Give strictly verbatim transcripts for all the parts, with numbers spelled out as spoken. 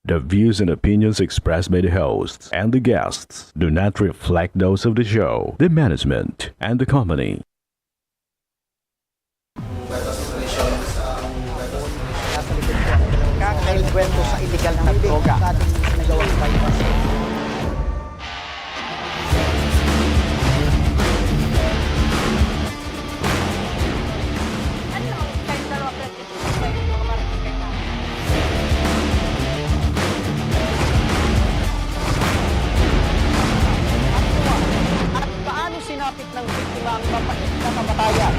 The views and opinions expressed by the hosts and the guests do not reflect those of the show, the management, and the company. Kakaengkwentro sa iligal na droga. At paano sinapit ng biktima ang mapait na kamatayan?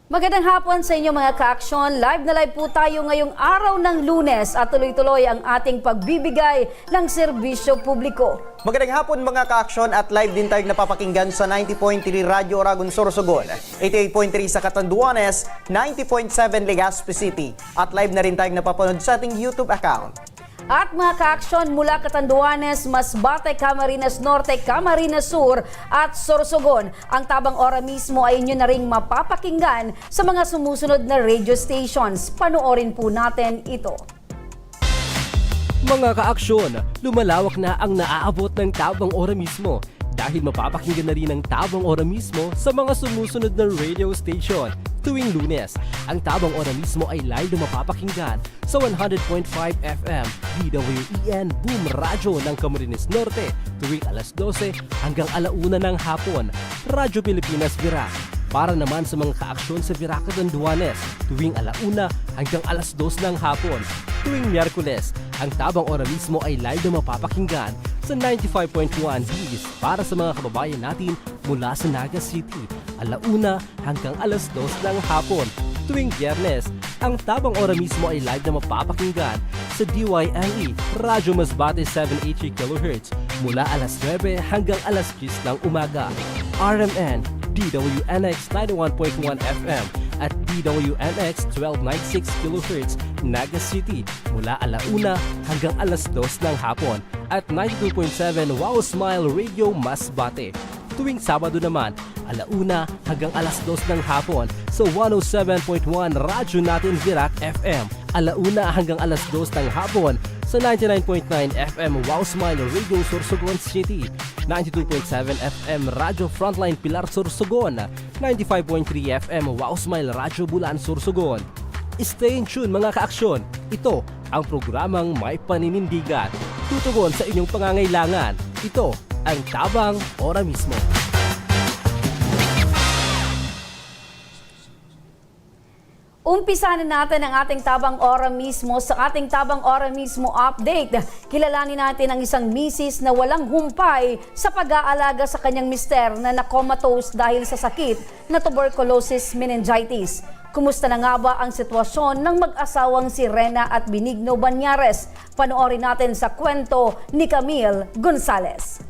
Magandang hapon sa inyo, mga kaaksyon. Live na live po tayo ngayong araw ng Lunes at tuloy-tuloy ang ating pagbibigay ng serbisyo publiko. Magandang hapon, mga kaaksyon, at live din tayong napapakinggan sa ninety point three Radyo Oragon Sorsogon, eighty-eight point three sa Catanduanes, ninety point seven Legazpi City, at live na rin tayong napapanood sa ating YouTube account. At mga kaaksyon, mula Catanduanes, Masbate, Camarines Norte, Camarines Sur at Sorsogon, ang Tabang Ora mismo ay inyo na ring mapapakinggan sa mga sumusunod na radio stations. Panoorin po natin ito. Mga kaaksyon, lumalawak na ang naaabot ng Tabang Ora mismo dahil mapapakinggan na rin ang Tabang Ora mismo sa mga sumusunod na radio station. Tuwing Lunes, ang Tabang Ora mismo ay live na mapapakinggan sa one hundred point five F M D W E N Boom Radyo ng Camarines Norte tuwing alas dose hanggang ala una ng hapon. Radyo Pilipinas Virac. Para naman sa mga kaaksyon sa Virac Catanduanes, tuwing ala una hanggang alas dos ng hapon. Tuwing Miyerkules, ang Tabang Ora mismo ay live na mapapakinggan sa ninety-five point one D's para sa mga kababayan natin mula sa Naga City, ala una hanggang alas dos ng hapon. Tuwing Biyernes, ang Tabang Ora mismo ay live na mapapakinggan sa D Y N E, Radyo Masbate seven eighty-three kilohertz, mula alas nuebe hanggang alas diyes ng umaga. R M N, D W N X ninety-one point one F M at D W N X twelve ninety-six kilohertz, Naga City, mula ala una hanggang alas dos ng hapon, at ninety-two point seven Wow Smile Radio Masbate. Tuwing Sabado naman, ala una hanggang alas dos ng hapon sa one oh seven point one Radyo Natin Virac F M, ala una hanggang alas dos ng hapon sa ninety-nine point nine F M Wow Smile Radio Sorsogon City, ninety-two point seven F M Radyo Frontline Pilar Sorsogon, ninety-five point three F M Wow Smile Radyo Bulan Sorsogon. Stay in tune, mga kaaksyon! Ito ang programang may paninindigan, tutugon sa inyong pangangailangan. Ito ang Tabang Ora Mismo. Umpisahan na natin ang ating Tabang Ora Mismo. Sa ating Tabang Ora Mismo update, kilalanin natin ang isang misis na walang humpay sa pag-aalaga sa kanyang mister na na-comatose dahil sa sakit na tuberculosis meningitis. Kumusta na nga ba ang sitwasyon ng mag-asawang si Rena at Benigno Banyares? Panoorin natin sa kwento ni Camille Gonzalez.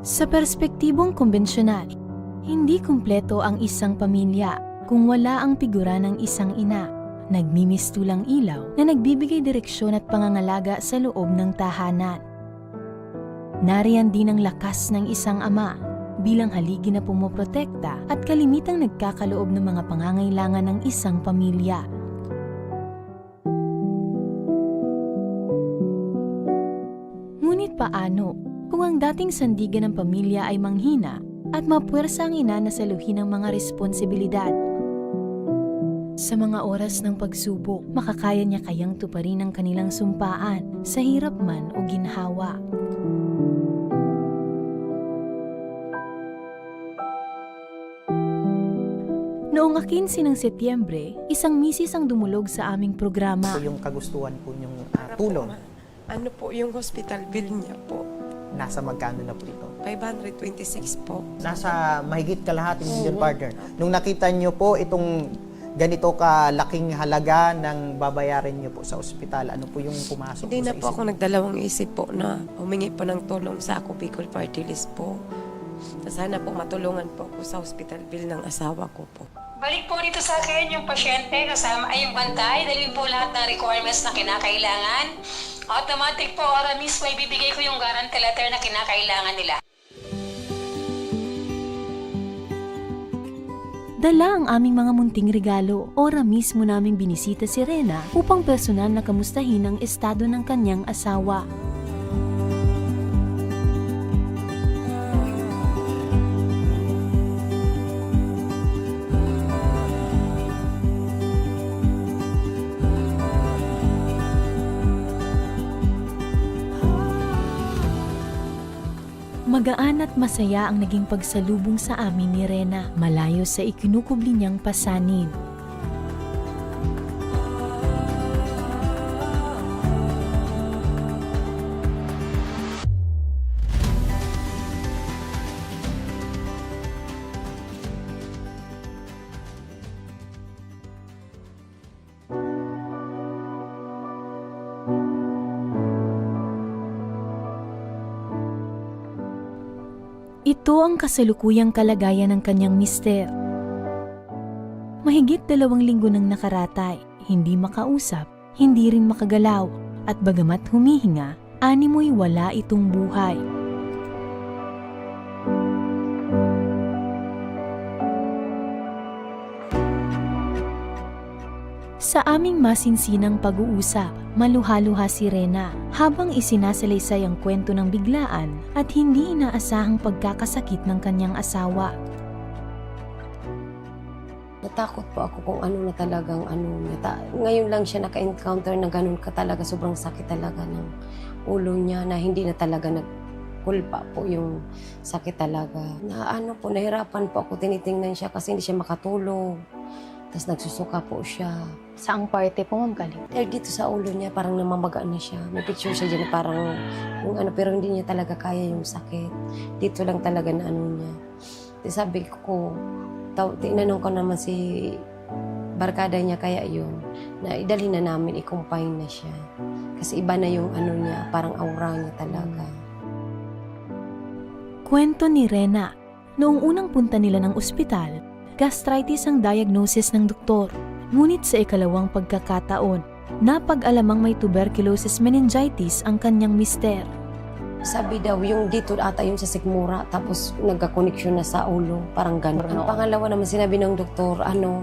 Sa perspektibong kombensyonal, hindi kumpleto ang isang pamilya kung wala ang pigura ng isang ina, nagmimistulang ilaw na nagbibigay direksyon at pangangalaga sa loob ng tahanan. Nariyan din ang lakas ng isang ama bilang haligi na pumoprotekta at kalimitang nagkakaloob ng mga pangangailangan ng isang pamilya. Ngunit paano kung ang dating sandigan ng pamilya ay manghina at mapuwersa ang ina na saluhin ang mga responsibilidad? Sa mga oras ng pagsubok, makakaya niya kayang tuparin ang kanilang sumpaan, sa hirap man o ginhawa. Noong quince ng Setyembre, isang misis ang dumulog sa aming programa. Ito yung kagustuhan po yung ah, tulong. Ano po yung hospital bill niya po? Nasa magkano na po ito? five hundred twenty-six po. Nasa mahigit kalahating milyon, partner. Nung nakita nyo po itong ganito kalaking halaga ng babayarin nyo po sa ospital, ano po yung pumasok Hindi po na sa po isip? Ako nagdalawang isip po na humingi po ng tulong sa Ako Bicol Party List po. Sana po matulungan po ako sa hospital bill ng asawa ko po. Balik po dito sa akin yung pasyente kasama ay yung bantay. Dali po lahat ng requirements na kinakailangan. Automatic po, ora mismo ibibigay ko yung guarantee letter na kinakailangan nila. Dala ang aming mga munting regalo. Ora mismo naming binisita si Rena upang personal na kamustahin ang estado ng kanyang asawa. Magaan at masaya ang naging pagsalubong sa amin ni Rena, malayo sa ikinukubli niyang pasanin. Ito ang kasalukuyang kalagayan ng kanyang mister. Mahigit dalawang linggo nang nakaratay, hindi makausap, hindi rin makagalaw, at bagamat humihinga, animoy wala itong buhay. Sa aming masinsinang pag-uusap, maluha-luha si Rena habang isinasalaysay ang kwento ng biglaan at hindi inaasahang pagkakasakit ng kanyang asawa. Natakot po ako kung ano na talagang ano niya. Ta- ngayon lang siya naka-encounter na ganun ka talaga, sobrang sakit talaga ng ulo niya na hindi na talaga nagkulpa po yung sakit talaga. Na ano po, nahirapan po ako, tinitingnan siya kasi hindi siya makatulog. Tapos nagsusuka po siya. Saang parte po, Ma'am Kali? Dahil dito sa ulo niya, parang namamaga na siya. May picture siya dyan na parang yung ano, pero hindi niya talaga kaya yung sakit. Dito lang talaga na ano niya. Di sabi ko, taw- tinanong ko naman si barkada niya kaya yun, na idalhin na namin, i-confine na siya. Kasi iba na yung ano niya, parang aura niya talaga. Kwento ni Rena, noong unang punta nila ng ospital, gastritis ang diagnosis ng doktor. Ngunit sa ikalawang pagkakataon, napag-alamang may tuberculosis meningitis ang kanyang mister. Sabi daw, yung dito ata yung sa sikmura, tapos nagkakoneksyon na sa ulo, parang gano'n. Ang pangalawa naman sinabi ng doktor, ano,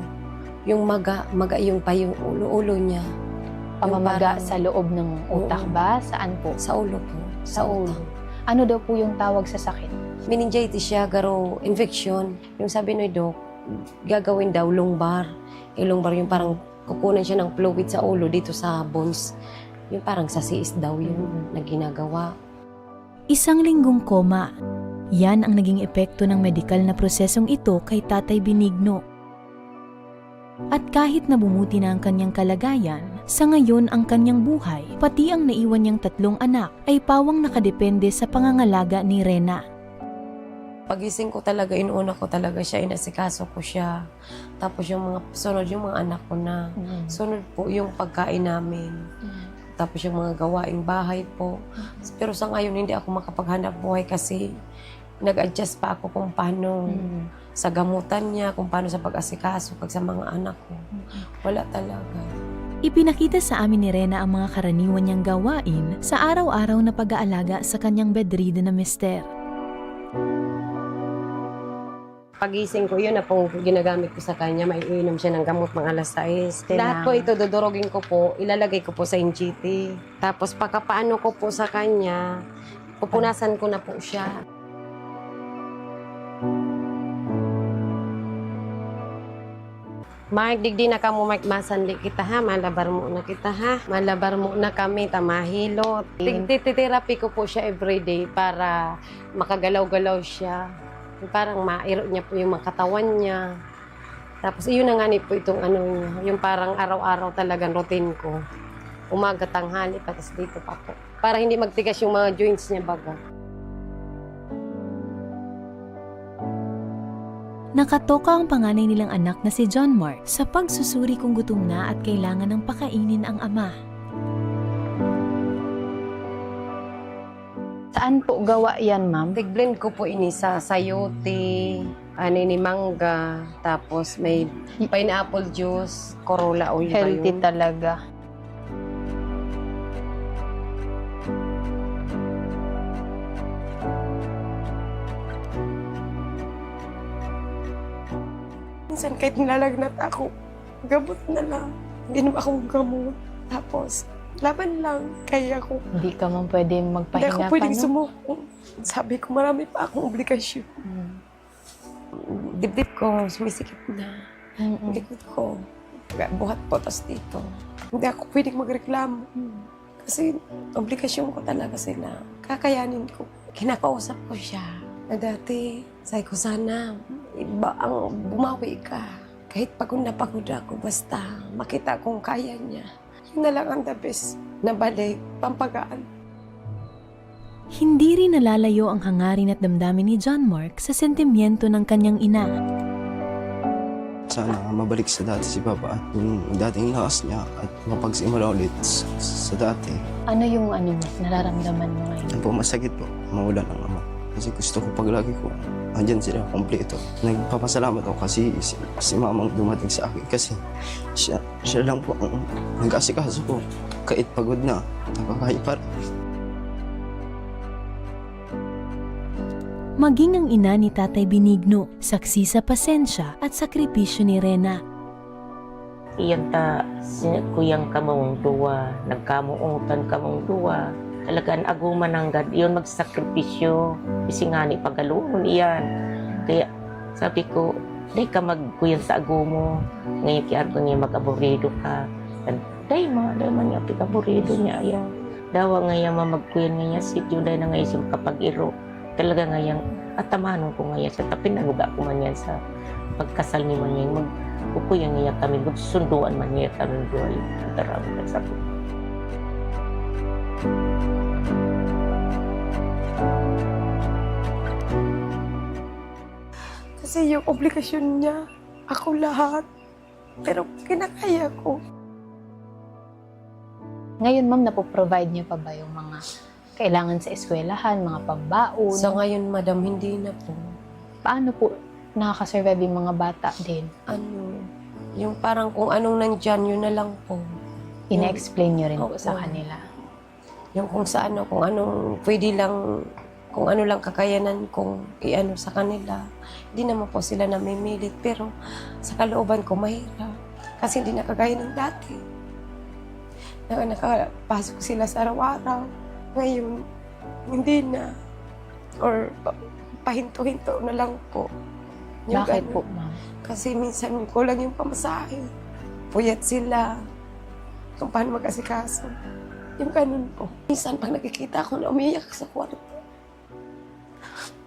yung maga, maga yung pa yung ulo, ulo niya. Yung Pamamaga parang- sa loob ng utak Oo. ba? Saan po? Sa ulo po. Sa ulo. Utak. Ano daw po yung tawag sa sakit? Meningitis siya, garo infection. Yung sabi ni Doc, gagawin daw lumbar. Yung lumbar yung parang kukunan siya ng fluid sa ulo dito sa bones. Yung parang sa C S daw yun na ginagawa. Isang linggong koma. Yan ang naging epekto ng medikal na prosesong ito kay Tatay Benigno. At kahit na bumuti na ang kanyang kalagayan, sa ngayon ang kanyang buhay, pati ang naiwan niyang tatlong anak, ay pawang nakadepende sa pangangalaga ni Rena. Pagising ko talaga, inuuna ko talaga siya, inasikaso ko siya. Tapos yung mga sunod, yung mga anak ko na. Sunod po yung pagkain namin. Tapos yung mga gawaing bahay po. Pero sa ngayon, hindi ako makapaghanap buhay kasi nag-adjust pa ako kung paano sa gamutan niya, kung paano sa pag-asikaso, kag sa mga anak ko. Wala talaga. Ipinakita sa amin ni Rena ang mga karaniwan niyang gawain sa araw-araw na pag-aalaga sa kanyang bedridden na mister. Pagising ko, yun na pong ginagamit ko sa kanya. Maiinom siya ng gamot mga alas sais. Lahat po ito, dudurugin ko po, ilalagay ko po sa N G T. Tapos pagkapaano ko po sa kanya, pupunasan ko na po siya. Mike, digdi na kamo, Mike, masandi kita ha, malabar mo na kita ha, malabar mo na kami, ta mahilot. Tig-, titirapi ko po siya everyday para makagalaw-galaw siya. Parang mairo niya po yung mga katawan niya. Tapos iyon na nga ni po itong ano niya, yung parang araw-araw talagang routine ko. Umaga, tanghali, patas dito pa po. Para hindi magtigas yung mga joints niya baga. Nakatoka ang panganay nilang anak na si John Mark sa pagsusuri kung gutom na at kailangan ng pakainin ang ama. Saan po gawa yan, ma'am? Tig-blend ko po ini sa sayote, ani ni mangga, tapos may pineapple juice, Corolla oil ba Healthy yun? Talaga. Minsan kahit nilalagnat ako, gamot na lang. Inom akong gamot. Tapos, laban lang. Kaya ko, Hindi ka man pwede hindi ako magpahinga pa, pwedeng no? sumuko. Sabi ko, marami pa akong obligasyon. Mm. Dibdib ko, sumisikip na. Mm-mm. Likod ko. Buhat po, tas dito. Hindi ako pwedeng magreklamo. Kasi obligasyon ko talaga sila. Kakayanin ko. Kinakausap ko siya. Na dati, sabi ko, sana iba ang bumawi ka. Kahit pagod na pagod ako, basta makita kong kaya niya. Yun na lang ang the best na balik, pampagaan. Hindi rin nalalayo ang hangarin at damdamin ni John Mark sa sentimiento ng kanyang ina. Sana mabalik sa dati si Papa at yung dating lakas niya at mapagsimula ulit s- sa dati. Ano yung ano mo, nararamdaman mo ngayon? Yan po, masakit po. Mawala ng ama. Kasi gusto ko pag lagi ko, andyan sila, kompleto. Nagpapasalamat ako kasi si, si mamang dumating sa akin kasi siya, siya lang po ang nag-asikaso ko. Kahit pagod na, nakakain pa rin. Maging ang ina ni Tatay Benigno, saksi sa pasensya at sakripisyo ni Rena. Iyan ta, si, kuyang kamong duwa, nagkamuotan kamong duwa. Talaga, naaguman nanggad, iyon magsakripisyo. Kasi nga ni pagaluhon iyan. Kaya sabi ko, "Dai ka magkuyan sa agomo." Ngayon, kiargo niya, "Mag-aburido ka." Dai ma, dai man niya pig-aburido niya, ayan. Dawa nga yan, ma, magkuyan nga yan, sityo, dai na nga yan siya makapag-iro. Talaga nga yan, atamanon ko nga yan siya. Tapin naluga ko man yan sa pagkasal ni man yan. Magkukuyan nga yan kami, magsusunduan man niya kami duhay. Ang tarang ka sa Kasi yung obligasyon niya, ako lahat. Pero kinakaya ko. Ngayon, ma'am, napoprovide niyo pa ba yung mga kailangan sa eskwelahan, mga pambaon? Sa ngayon, madam, hindi na po. Paano po nakakasurvive yung mga bata din? Ano, yung parang kung anong nandyan, yun na lang po. Ina-explain niyo rin po sa Opo. Kanila? Yung kung sa ano, kung anong pwede lang, kung ano lang kakayanan kong iano sa kanila. Hindi naman po sila namimilit, pero sa kalooban ko mahirap. Kasi hindi na kagaya ng dati. Na nakapasok sila sa araw-araw. Ngayon, hindi na. Or pa- pahinto-hinto na lang po. Yung Bakit ganun. Po, ma'am? Kasi minsan kulang yung pamasahe. Puyat sila kung paano mag-asikaso. Yung ganun po. Minsan pag nakikita ko na umiiyak sa kwarto.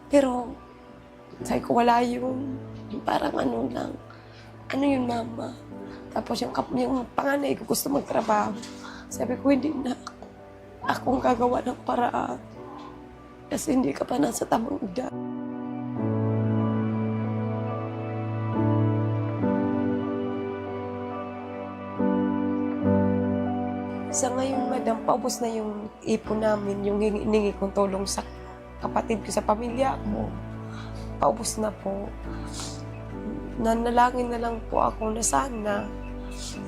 Pero sabi ko, "Wala yun." Yung parang ano lang. "Ano yun, mama?" Tapos yung, kap- yung panganay ko gusto magtrabaho. Sabi ko, "Hindi na. Akong gagawa ng paraan." Kasi hindi ka pa nasa tamang edad. Sa ngayon, madam, paubos na yung ipon namin, yung hingi, hiningi kong tulong sa kapatid ko, sa pamilya ko. Paubos na po. Nanalangin na lang po ako na sana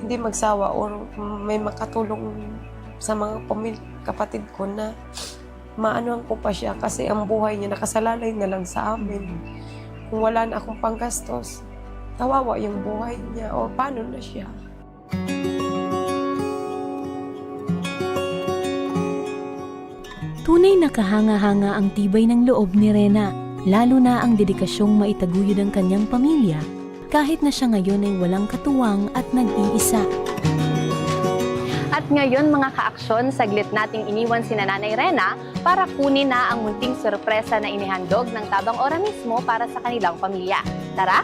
hindi magsawa or may makatulong sa mga pamil- kapatid ko na maanuhan ko pa siya kasi ang buhay niya nakasalalay na lang sa amin. Kung wala na akong panggastos, kawawa yung buhay niya o paano na siya. Tunay na kahanga-hanga ang tibay ng loob ni Rena, lalo na ang dedikasyong maitaguyod ang kanyang pamilya, kahit na siya ngayon ay walang katuwang at nag-iisa. At ngayon, mga kaaksyon, saglit nating iniwan si Nanay Rena para kunin na ang munting sorpresa na inihandog ng Tabang Ora mismo para sa kanilang pamilya. Tara!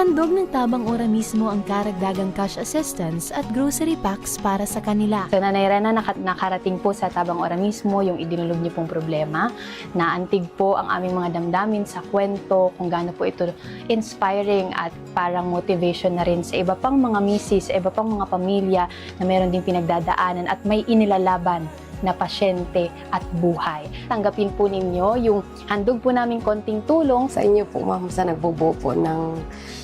Handog ng Tabang Ora mismo ang karagdagang cash assistance at grocery packs para sa kanila. So, Nanay Rena, naka-, nakarating po sa Tabang Ora mismo yung idinulog niyo pong problema. Naantig po ang aming mga damdamin sa kwento, kung gaano po ito inspiring at parang motivation na rin sa iba pang mga misis, sa iba pang mga pamilya na meron ding pinagdadaanan at may inilalaban na pasyente at buhay. Tanggapin po ninyo yung handog po naming konting tulong. Sa inyo po, ma'am, sa nagbubuo po ng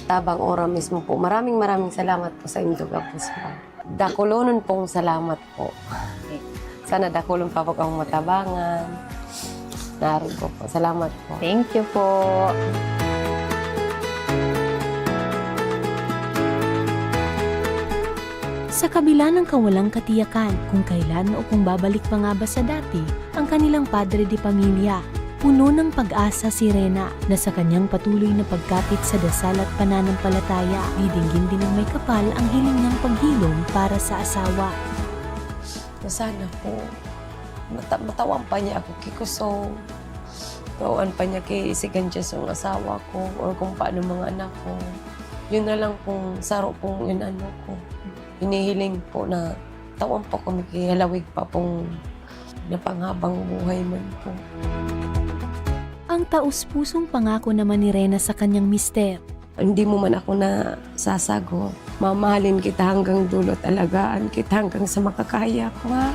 Tabang Ora mismo po. Maraming, maraming salamat po sa inyo, Gabos, ma'am. Dakulonon pong salamat po. Sana dakulon pa po kang matabangan. Narog ko po. Salamat po. Thank you po. Sa kabila ng kawalang katiyakan kung kailan o kung babalik pa nga ba sa dati ang kanilang padre de pamilya, puno ng pag-asa si Rena na sa kanyang patuloy na pagkapit sa dasal at pananampalataya, didinggin din ng may kapal ang hiling niyang paghilom para sa asawa. Na sana po, mata-, matawan pa niya ako kikusog. Tawan pa niya ki Sigan Diyos ang asawa ko or kung paano mga anak ko. Yun na lang pong saro pong inano ko. Hinihiling po na tawan po kami ki halawig pa pong napanghabang buhay man po. Ang taos-pusong pangako naman ni Rena sa kanyang mister. Hindi mo man ako nasasagot. Mamahalin kita hanggang dulo at alagaan kita hanggang sa makakaya ko, ha?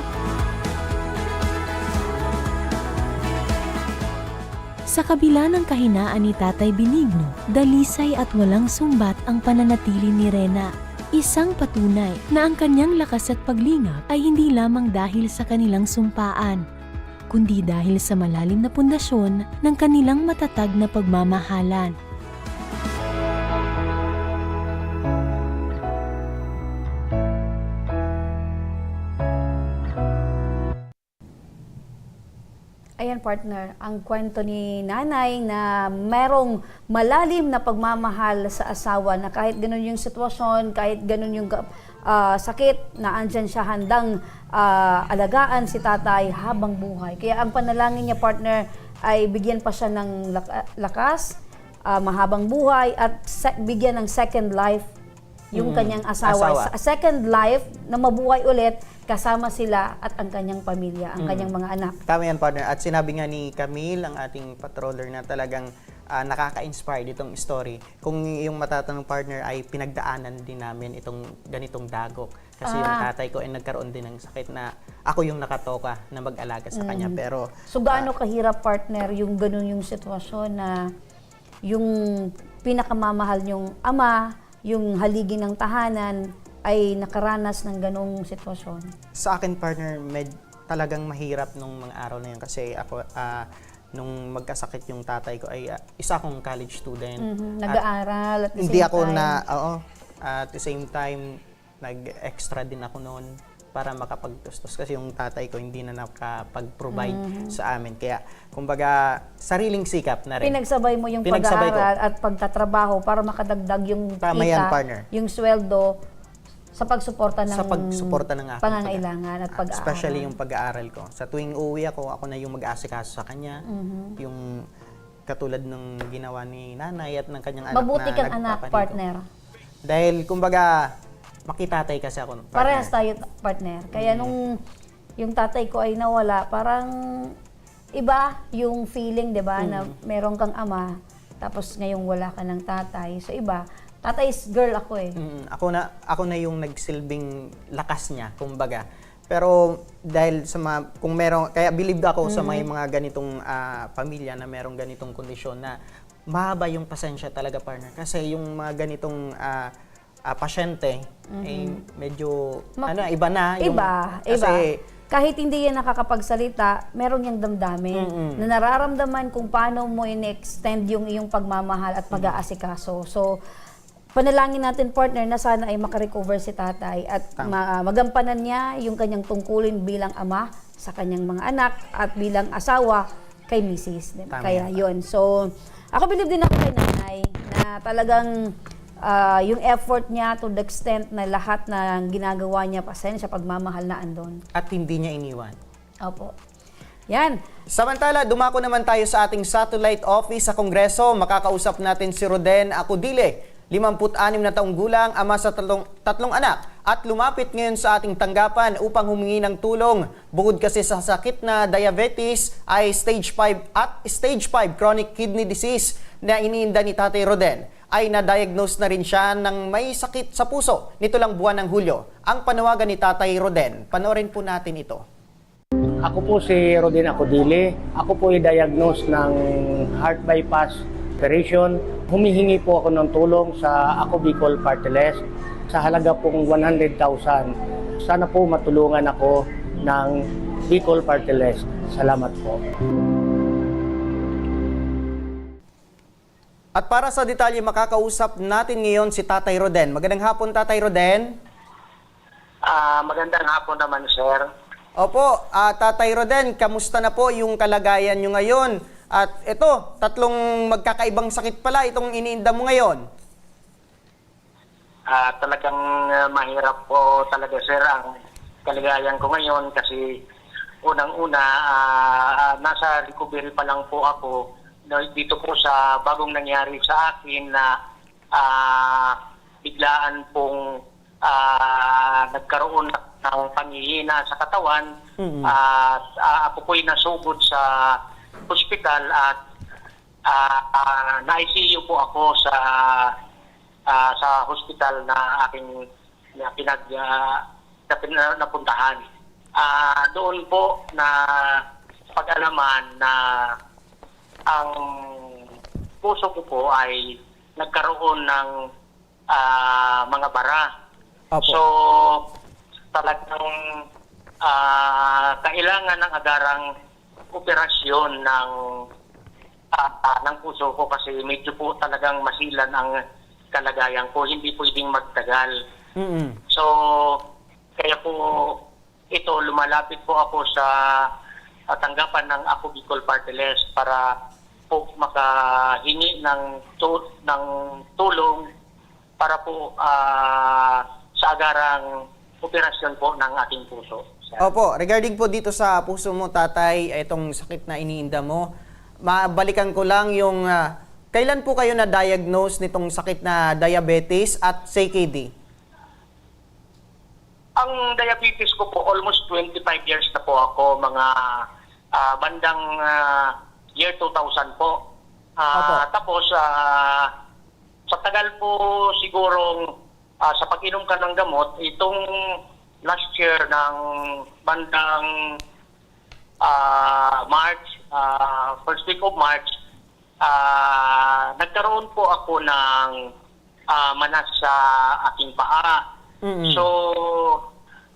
Sa kabila ng kahinaan ni Tatay Benigno, dalisay at walang sumbat ang pananatili ni Rena. Isang patunay na ang kanyang lakas at paglingap ay hindi lamang dahil sa kanilang sumpaan, kundi dahil sa malalim na pundasyon ng kanilang matatag na pagmamahalan. Ayan, partner, ang kwento ni nanay na merong malalim na pagmamahal sa asawa, na kahit ganun yung sitwasyon, kahit ganun yung ka-, ah, sakit, na andyan siya handang, ah, alagaan si tatay habang buhay. Kaya ang panalangin niya, partner, ay bigyan pa siya ng lak-, lakas, ah, mahabang buhay, at se-, bigyan ng second life yung Mm. kanyang asawa. Asawa. Sa second life na mabuhay ulit kasama sila at ang kanyang pamilya, ang Mm. kanyang mga anak. Tama yan, partner. At sinabi nga ni Camille, ang ating patroller, na talagang, ah, nakaka-inspire itong story. Kung yung matatanong, partner, ay pinagdaanan din namin itong ganitong dagok. Kasi yung Ah. tatay ko ay nagkaroon din ng sakit na ako yung nakatoka na mag-alaga sa kanya. Mm. Pero, So, gaano ah, kahirap, partner, yung ganun yung sitwasyon na yung pinakamamahal niyong ama, yung haligi ng tahanan, ay nakaranas ng ganong sitwasyon? Sa akin, partner, med-, talagang mahirap nung mga araw na yun kasi ako, ah, nung magkasakit yung tatay ko ay, ah, isa akong college student. Mhm. At Nag-aaral at the hindi same ako time. na, oo, at the same time, nag-extra din ako noon para makapagtustos kasi yung tatay ko hindi na nakapag-provide Mhm. sa amin. Kaya, kumbaga, sariling sikap na rin. Pinagsabay mo yung Pinagsabay ko. pag-aaral at pagtatrabaho para makadagdag yung Tama kita, yan, partner. yung sweldo sa pagsuporta Sa ng pagsuporta ng aking pangangailangan pag-, at pag-aaral. especially yung pag-aaral ko. Sa tuwing uuwi ako, ako na yung mag-aasikaso sa kanya. Mhm. Yung katulad ng ginawa ni nanay at ng kanyang anak Mabuti na kang anak, nagpapaligo. partner. Dahil, kumbaga, makitatay kasi ako, partner. Parehas tayo, partner. Kaya Mm. nung yung tatay ko ay nawala, parang iba yung feeling, di ba, na Mm. meron kang ama, tapos ngayong wala ka ng tatay. So, iba. Tatay is girl ako eh. Mm, ako na, ako na yung nagsilbing lakas niya, kumbaga. Pero dahil sa mga, kung meron, kaya believed ako sa may Mm. mga ganitong, ah, pamilya na merong ganitong kondisyon na mahaba yung pasensya talaga, partner. Kasi yung mga ganitong, ah, ah, pasyente, Mhm. eh, medyo, Ma-, ano, iba na yung, iba, kasi iba. Kahit hindi yan nakakapagsalita, meron yang damdamin Mm-mm. na nararamdaman kung paano mo in-extend yung iyong pagmamahal at Mm. pag-aasikaso. So, panalangin natin, partner, na sana ay makarecover si tatay at Tama. ma-, magampanan niya yung kanyang tungkulin bilang ama sa kanyang mga anak at bilang asawa kay misis, di ba? Tama Kaya yan. yun. So, ako believe din ako kay nanay na talagang, ah, yung effort niya to the extent na lahat ng ginagawa niya, pasensya, pagmamahal na andon. At hindi niya iniwan. Opo. Yan. Samantala, dumako naman tayo sa ating satellite office sa Kongreso. Makakausap natin si Roden Acudile, Limampu't anim na taong gulang, ama sa tatlong, tatlong anak, at lumapit ngayon sa ating tanggapan upang humingi ng tulong. Bukod kasi sa sakit na diabetes, ay stage five at stage five chronic kidney disease na iniinda ni Tatay Roden, ay na-diagnose na rin siya ng may sakit sa puso nito lang buwan ng Hulyo. Ang panawagan ni Tatay Roden, panoorin po natin ito. Ako po si Rodin Acodili. Ako po i-diagnose ng heart bypass operation. Humihingi po ako ng tulong sa Ako Bicol Party List sa halaga pong one hundred thousand. Sana po matulungan ako ng Bicol Party List. Salamat po. At para sa detalye, makakausap natin ngayon si Tatay Roden. Magandang hapon, Tatay Roden. Ah, magandang hapon naman, sir. Opo, ah, Tatay Roden, kamusta na po yung kalagayan nyo ngayon? At ito, tatlong magkakaibang sakit pala itong iniinda mo ngayon. Ah, talagang ah, mahirap po talaga, sir, ang kalagayan ko ngayon kasi unang-una, ah, nasa recovery pa lang po ako na dito po sa bagong nangyari sa akin na ah, biglaan pong ah, nagkaroon ng panghihina sa katawan. Mm. At ah, ako po'y nasugod sa hospital at ah, ah, na-I C U po ako sa ah, sa hospital na aking na pinag ah, na pin- napuntahan. Ah, doon po na pag-alaman na ang puso ko po ay nagkaroon ng ah, mga bara. Opo. So, talagang ah, kailangan ng agarang operasyon ng ah, ah, ng puso ko kasi medyo po talagang masilan ang kalagayan ko. Hindi pwedeng magtagal. Mm-mm. So, kaya po ito, lumalapit po ako sa ah, tanggapan ng Ako Bicol Party List para po makahingi ng tu- ng tulong para po ah, sa agarang operasyon po ng aking puso, sir. Opo, regarding po dito sa puso mo, Tatay, itong sakit na iniinda mo, mabalikan ko lang yung, ah, kailan po kayo na-diagnose nitong sakit na diabetes at C K D? Ang diabetes ko po, almost twenty-five years na po ako, mga ah, bandang ah, year two thousand po. Ah, Opo. Tapos, ah, sa tagal po sigurong ah, sa pag-inom ka ng gamot, itong last year ng bandang ah, March, ah, first week of March, ah, nagkaroon po ako ng ah, manas sa aking paa. Mm-mm. So,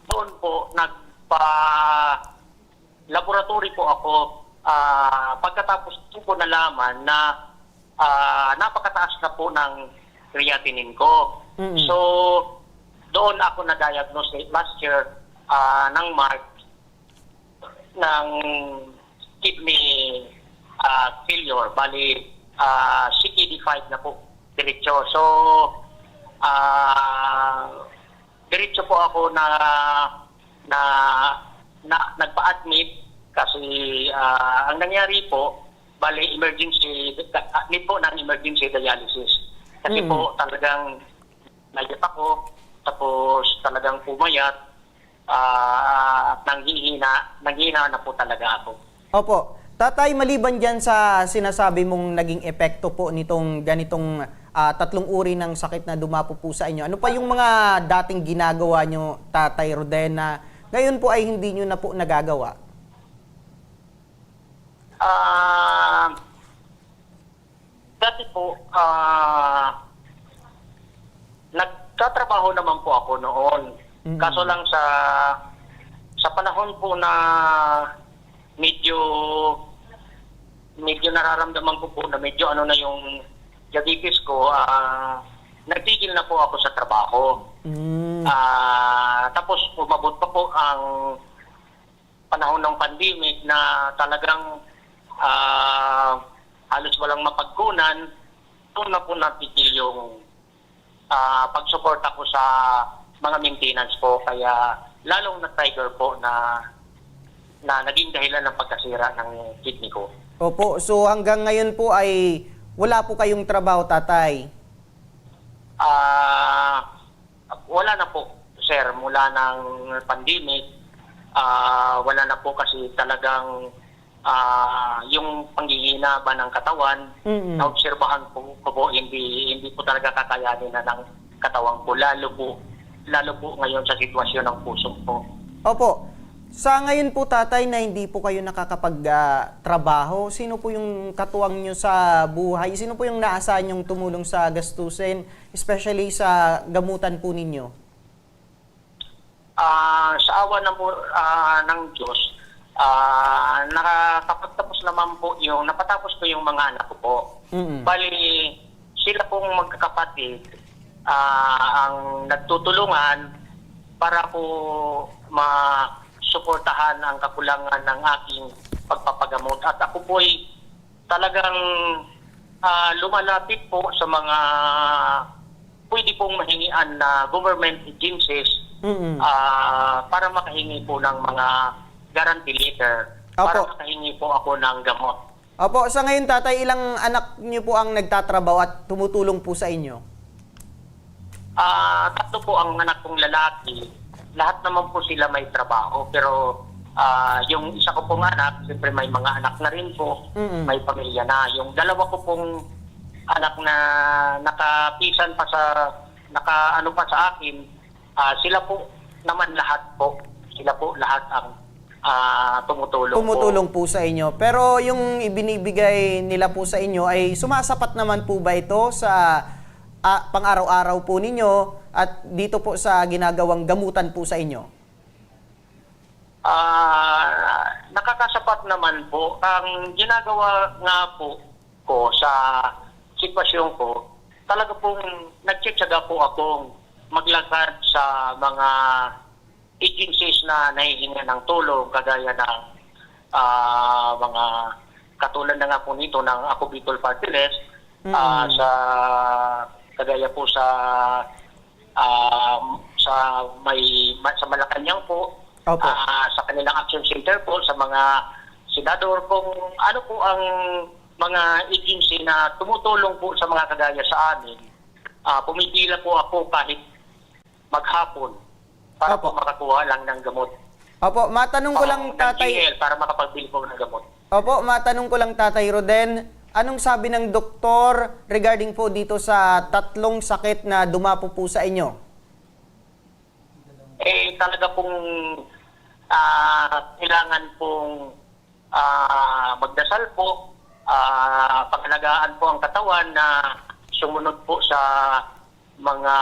doon po, nagpa-laboratory po ako. Ah, pagkatapos ko po nalaman na ah, napakataas na po ng creatinine ko. Mm-mm. So, doon ako na-diagnose last year ah, ng March ng kidney ah, failure. Bali, ah, C K D five na po, diretso. So, ah, diretso po ako na na, na nagpa-admit kasi ah, ang nangyari po, bali emergency, need po ng emergency dialysis. Kasi Mm. po talagang nayat ako, tapos talagang pumayat, ah, nanghihina, nanghihina na po talaga ako. Opo. Tatay, maliban diyan sa sinasabi mong naging epekto po nitong ganitong ah, tatlong uri ng sakit na dumapo po sa inyo, ano pa yung mga dating ginagawa nyo, Tatay Roden, na ngayon po ay hindi nyo na po nagagawa? Ah, dati po, ah, nagtatrabaho naman po ako noon. Mm. Kaso lang sa sa panahon po na medyo medyo nararamdaman ko po na medyo ano na yung diabetes ko, ah, nagtigil na po ako sa trabaho. Mm. Ah, tapos umabot pa po ang panahon ng pandemic na talagang ah, halos walang mapagkunan, doon na po natigil yung ah, pagsuporta ko sa mga maintenance ko. Kaya lalong nag-trigger po na na naging dahilan ng pagkasira ng kidney ko. Opo, so hanggang ngayon po ay wala po kayong trabaho, Tatay? wala ng pandemic, ah, wala na po kasi talagang, ah, yung panghihina ba ng katawan, Mm. naobserbahan ko, ko po, hindi, hindi po talaga kakayanin na ng katawan ko, lalo po, lalo po ngayon sa sitwasyon ng puso ko. Opo. Sa ngayon po, Tatay, na hindi po kayo nakakapag, ah, trabaho, sino po yung katuwang nyo sa buhay? Sino po yung naasahan nyong tumulong sa gastusin, especially sa gamutan po ninyo? Ah, sa awa ng, ah, ng Diyos, ah, nakakapagtapos naman po yung, napatapos ko yung mga anak ko po. Mm. Bali, sila pong magkakapatid, ah, ang nagtutulungan para po masuportahan ang kakulangan ng aking pagpapagamot. At ako po'y talagang, ah, lumalapit po sa mga pwede pong mahingian na government agencies, Mm. ah, para makahingi po ng mga guarantee letter, Opo. para makahingi po ako ng gamot. Opo, sa ngayon, Tatay, ilang anak niyo po ang nagtatrabaho at tumutulong po sa inyo? Ah, tatlo po ang anak kong lalaki. Lahat naman po sila may trabaho, pero, ah, yung isa ko pong anak, siyempre may mga anak na rin po, Mm. may pamilya na. Yung dalawa ko pong anak na nakapisan pa sa, nakaano pa sa akin, ah, sila po naman lahat po. Sila po lahat ang, ah, tumutulong po. Tumutulong po sa inyo. Pero yung ibinibigay nila po sa inyo ay sumasapat naman po ba ito sa, ah, pang-araw-araw po ninyo at dito po sa ginagawang gamutan po sa inyo? Ah, nakakasapat naman po. Ang ginagawa nga po ko sa sitwasyon ko, talaga pong nagtsatsaga po akong maglakad sa mga agencies na nahihingan ng tulong, kagaya ng, ah, mga katulad na nga po nito ng Ako Bicol Party List, Mm. ah, sa, kagaya po sa, ah, sa may, ma-, sa Malacañang po, Opo. ah, sa kanilang action center po, sa mga senador, kung ano po ang mga agency na tumutulong po sa mga kagaya sa amin, ah, pumipila po ako kahit maghapon para Opo. po makakuha lang ng gamot. Opo, matanong ko lang, Pang Tatay. G L, para makapagbili po ng gamot. Opo, matanong ko lang, Tatay Roden, anong sabi ng doktor regarding po dito sa tatlong sakit na dumapo po sa inyo? Eh, talaga pong, ah, kailangan pong, ah, magdasal po, ah, pangalagaan po ang katawan na sumunod po sa mga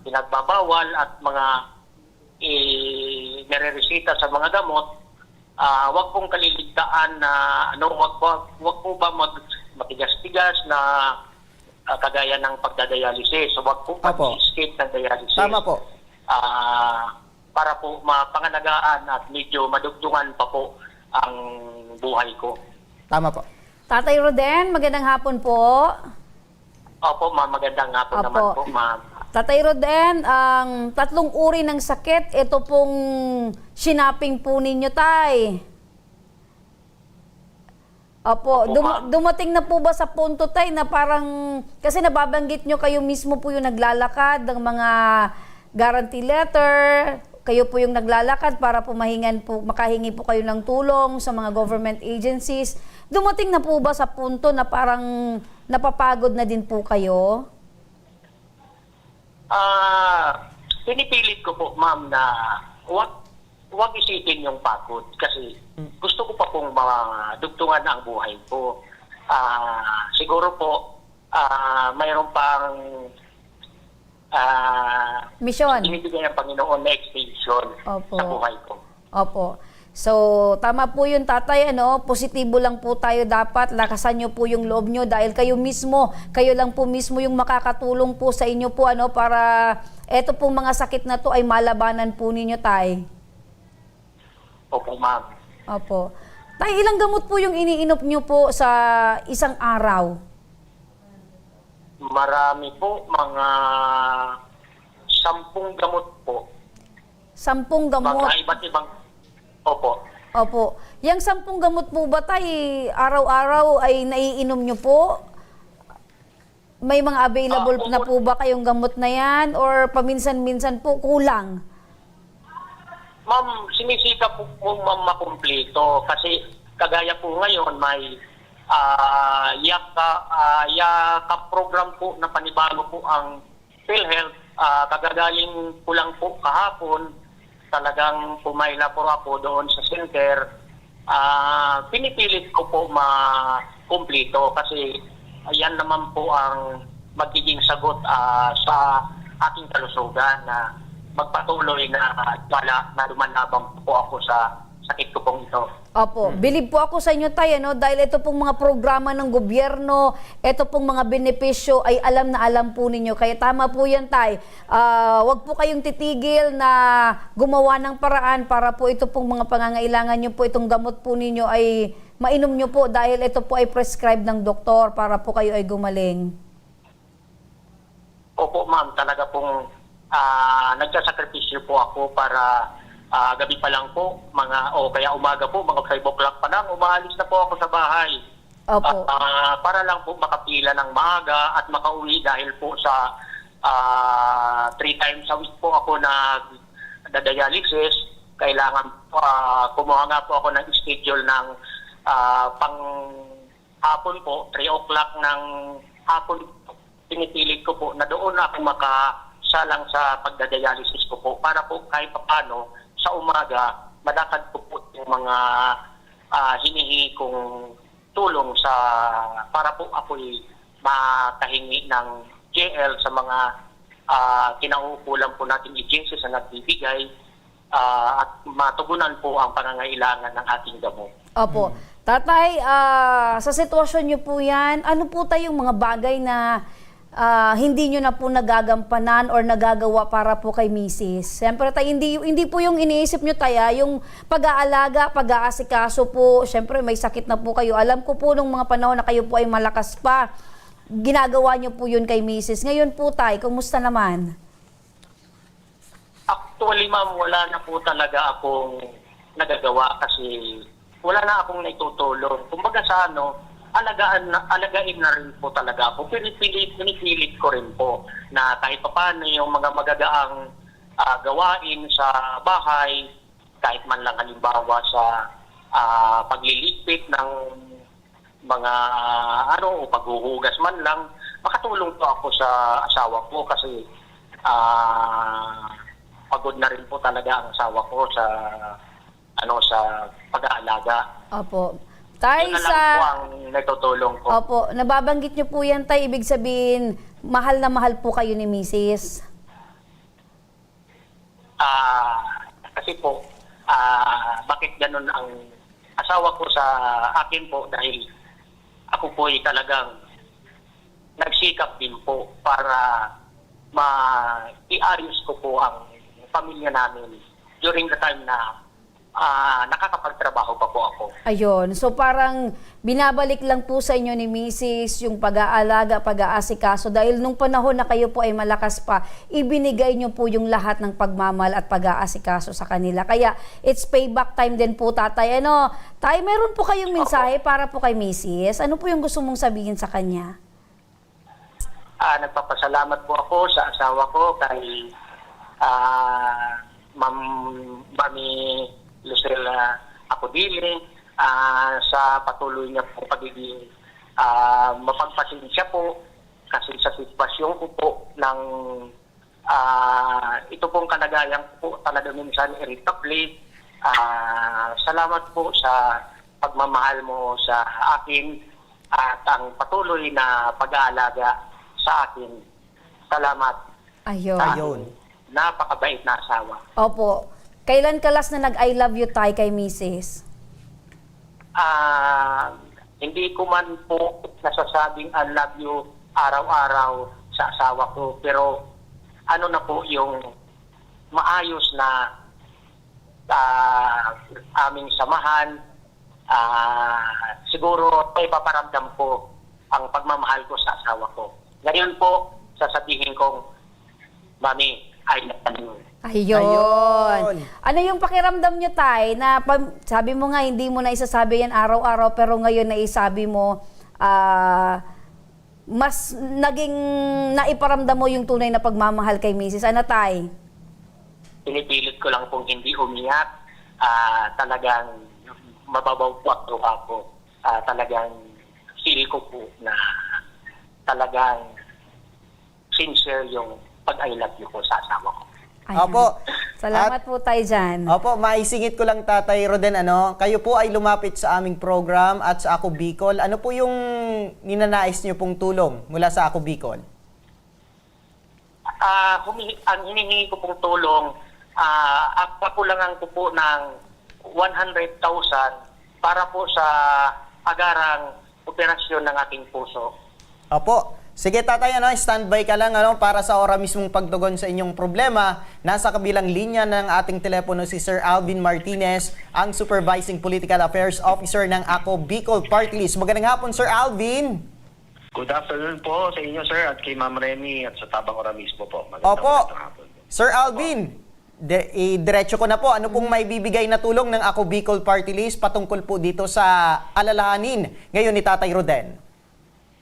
pinagbabawal at mga i-, nirereseta sa mga gamot. Ah, wag pong kaliligtaan na, ano, wag po, wag po ba mag-, matigas-tigas na, ah, kagaya ng pagda-dialysis. So, wag po Opo. mag-skip ng dialysis. Tama po. Ah, para po mapangalagaan at medyo madugtungan pa po ang buhay ko. Tama po. Tatay Roden, magandang hapon po. Opo, ma'am. Magandang hapon Opo. naman po, ma'am. Tatay Roden, ang tatlong uri ng sakit, ito pong sinaping po ninyo, Tay. Opo, Opo, dum-, ma'am. dumating na po ba sa punto, Tay, na parang, kasi nababanggit nyo, kayo mismo po yung naglalakad ng mga guarantee letter, kayo po yung naglalakad para po mahingan po, makahingi po kayo ng tulong sa mga government agencies. Dumating na po ba sa punto na parang napapagod na din po kayo? Ah, pinipilit ko po, ma'am, na wag, wag isipin yung pagod kasi Mm. gusto ko pa pong madugtungan ang buhay ko. Ah, siguro po, ah, mayroon pang, ah, Misyon. binibigay ng Panginoon na extension Opo. sa buhay ko. Opo. So, tama po yun, Tatay, ano, positibo lang po tayo dapat, lakasan nyo po yung loob nyo dahil kayo mismo, kayo lang po mismo yung makakatulong po sa inyo po, ano, para eto pong mga sakit na to ay malabanan po ninyo, Tay. Opo, ma'am. Opo. Tay, ilang gamot po yung iniinom nyo po sa isang araw? Marami po, mga sampung gamot po. Sampung gamot? Mga iba't ibang, opo. Opo. Yang sampung gamot po ba, Tay, araw-araw ay naiinom nyo po? May mga available Ah, opo. na po ba kayong gamot na yan? Or paminsan-minsan po, kulang? Ma'am, sinisikap po, po, ma'am, makumpleto kasi kagaya po ngayon may, ah, yaka ah, yakap program po na panibago po ang PhilHealth. Ah, kagagaling ko lang po kahapon, talagang pumayla po ako doon sa center. Ah, pinipilit ko po makumpleto kasi yan naman po ang magiging sagot, ah, sa aking kalusugan na magpatuloy na wala na lumalaban po ako sa sakit ko pong ito. Opo. Hmm. Bilib po ako sa inyo, Tay, ano, dahil ito pong mga programa ng gobyerno, ito pong mga benepisyo ay alam na alam po ninyo. Kaya tama po yan, Tay. Ah, wag po kayong titigil na gumawa ng paraan para po ito pong mga pangangailangan nyo po, itong gamot po ninyo ay mainom nyo po dahil ito po ay prescribed ng doktor para po kayo ay gumaling. Opo, ma'am. Talaga pong, ah, nagsasakripisyo po ako para, ah, gabi pa lang po, mga, o kaya umaga po, mga five o'clock pa lang, umaalis na po ako sa bahay. Opo. Ah, para lang po makapila ng maaga at makauwi dahil po sa, ah, three times a week po ako nagda-dialysis. Kailangan po, ah, kumuha nga po ako ng schedule ng, ah, pang hapon po, three o'clock ng hapon po, pinipilit ko po na doon ako makasalang sa pagda-dialysis ko po para po kahit papaano sa umaga, malakad ko po yung mga, ah, hinihingi kong tulong sa, para po ako'y makahingi ng J L sa mga, ah, kinauukulan po nating agencies na nagbibigay, ah, at matugunan po ang pangangailangan ng ating gamot. Opo. Hmm. Tatay, ah, sa sitwasyon niyo po yan, ano po tayong mga bagay na, ah, hindi niyo na po nagagampanan or nagagawa para po kay misis? Siyempre, tay, hindi, hindi po yung iniisip niyo, tay, ah, yung pag-aalaga, pag-aasikaso po. Siyempre, may sakit na po kayo. Alam ko po nung mga panahon na kayo po ay malakas pa, ginagawa niyo po yun kay misis. Ngayon po, tay, kumusta naman? Actually, ma'am, wala na po talaga akong nagagawa kasi wala na akong naitutulong. Kumbaga sa ano, alagaan na, alagain na rin po talaga ako. Pinipilit, pinipilit ko rin po na kahit papaano yung mga magagaang, ah, gawain sa bahay, kahit man lang halimbawa sa, ah, pagliligpit ng mga ano, o paghuhugas man lang, makatulong po ako sa asawa ko kasi, ah, pagod na rin po talaga ang asawa ko sa, ano, sa pag-aalaga. Opo. Tay, Yun na lang sa po ang natutulong ko. Opo, nababanggit niyo po yan, tay, ibig sabihin, mahal na mahal po kayo ni misis? Ah, kasi po, ah, bakit ganun ang asawa ko sa akin po? Dahil ako po ay talagang nagsikap din po para ma-, iayos ko po ang pamilya namin during the time na, ah, nakakapagtrabaho pa po ako. Ayun. So, parang binabalik lang po sa inyo ni misis yung pag-aalaga, pag-aasikaso. Dahil nung panahon na kayo po ay malakas pa, ibinigay niyo po yung lahat ng pagmamahal at pag-aasikaso sa kanila. Kaya, it's payback time din po, tatay. Ano, tay, meron po kayong Opo. mensahe para po kay misis? Ano po yung gusto mong sabihin sa kanya? Ah, nagpapasalamat po ako sa asawa ko, kay, ah, Ma'am, Mami Lucila Acodile, ah, sa patuloy niya pong pagiging, ah, mapagpasensya po kasi sa sitwasyon ko po ng, ah, ito pong kalagayan ko po talaga minsan irritable. Ah, salamat po sa pagmamahal mo sa akin at ang patuloy na pag-aalaga sa akin. Salamat Ayun. sa Ayun. napakabait na asawa. Opo. Kailan ka last na nag-I love you, tay, kay misis? Ah, hindi ko man po nasasabing "I love you" araw-araw sa asawa ko, pero ano na po yung maayos na, ah, aming samahan, ah, siguro may paparamdam ko ang pagmamahal ko sa asawa ko. Ngayon po, sasabihin kong, "Mami, I love you." Ayun. Ayun. Ano yung pakiramdam nyo, tay, na pam-, sabi mo nga, hindi mo na isasabi yan araw-araw, pero ngayon naisabi mo, ah, mas naging naiparamdam mo yung tunay na pagmamahal kay misis. Ano, tay? Pinipilit ko lang pong hindi umiyak. Ah, talagang mababaw po ang luha ko. Ah, talagang feel ko po na talagang sincere yung pag-I love you ko sa asawa ko. Ayan. Opo. Salamat At, po tayo dyan. Opo, maisingit ko lang, Tatay Roden, ano, kayo po ay lumapit sa aming program at sa Ako Bicol. Ano po yung ninanais niyo pong tulong mula sa Ako Bicol? Ah, humi- ang hinihingi ko pong tulong, ah, ang kakulangan ko po ng one hundred thousand para po sa agarang operasyon ng aking puso. Opo. Sige, Tatay, ano, standby ka lang, ano, para sa ora mismong pagtugon sa inyong problema. Nasa kabilang linya ng ating telepono si Sir Alvin Martinez, ang Supervising Political Affairs Officer ng Ako Bicol Party List. Magandang hapon, Sir Alvin. Good afternoon po sa inyo, sir, at kay Ma'am Remy at sa Tabang Ora mismo po. Magandang Opo. magandang hapon po. Sir Alvin, de, i-diretso ko na po. Ano pong maibibigay na tulong ng Ako Bicol Party List patungkol po dito sa alalahanin ngayon ni Tatay Roden?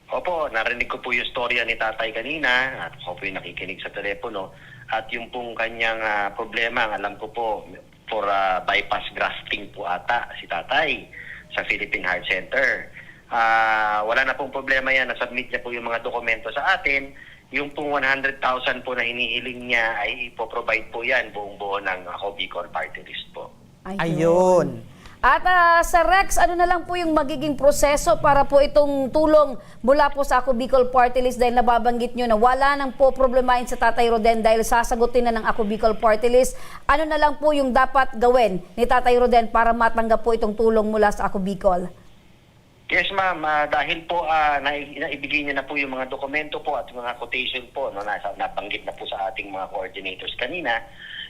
Opo, narinig ko po yung storya ni Tatay kanina at ako po yung nakikinig sa telepono. At yung pong kanyang ah, problema, ang alam ko po, for ah, bypass grafting po ata si Tatay sa Philippine Heart Center. Ah, wala na pong problema yan. Nasubmit niya po yung mga dokumento sa atin. Yung pong one hundred thousand po na hinihiling niya ay ipo-provide po yan buong buo ng Ako Bicol Party List po. Ayun. At ah, Sir Rex, ano na lang po yung magiging proseso para po itong tulong mula po sa Ako Bicol Party List, dahil nababanggit nyo na wala nang po problemahin sa Tatay Roden dahil sasagutin na ng Ako Bicol Party List? Ano na lang po yung dapat gawin ni Tatay Roden para matanggap po itong tulong mula sa Ako Bicol? Yes, ma'am. Ah, dahil po ah, nai- naibigay niya na po yung mga dokumento po at mga quotation po, no, nasa, nabanggit na po sa ating mga coordinators kanina,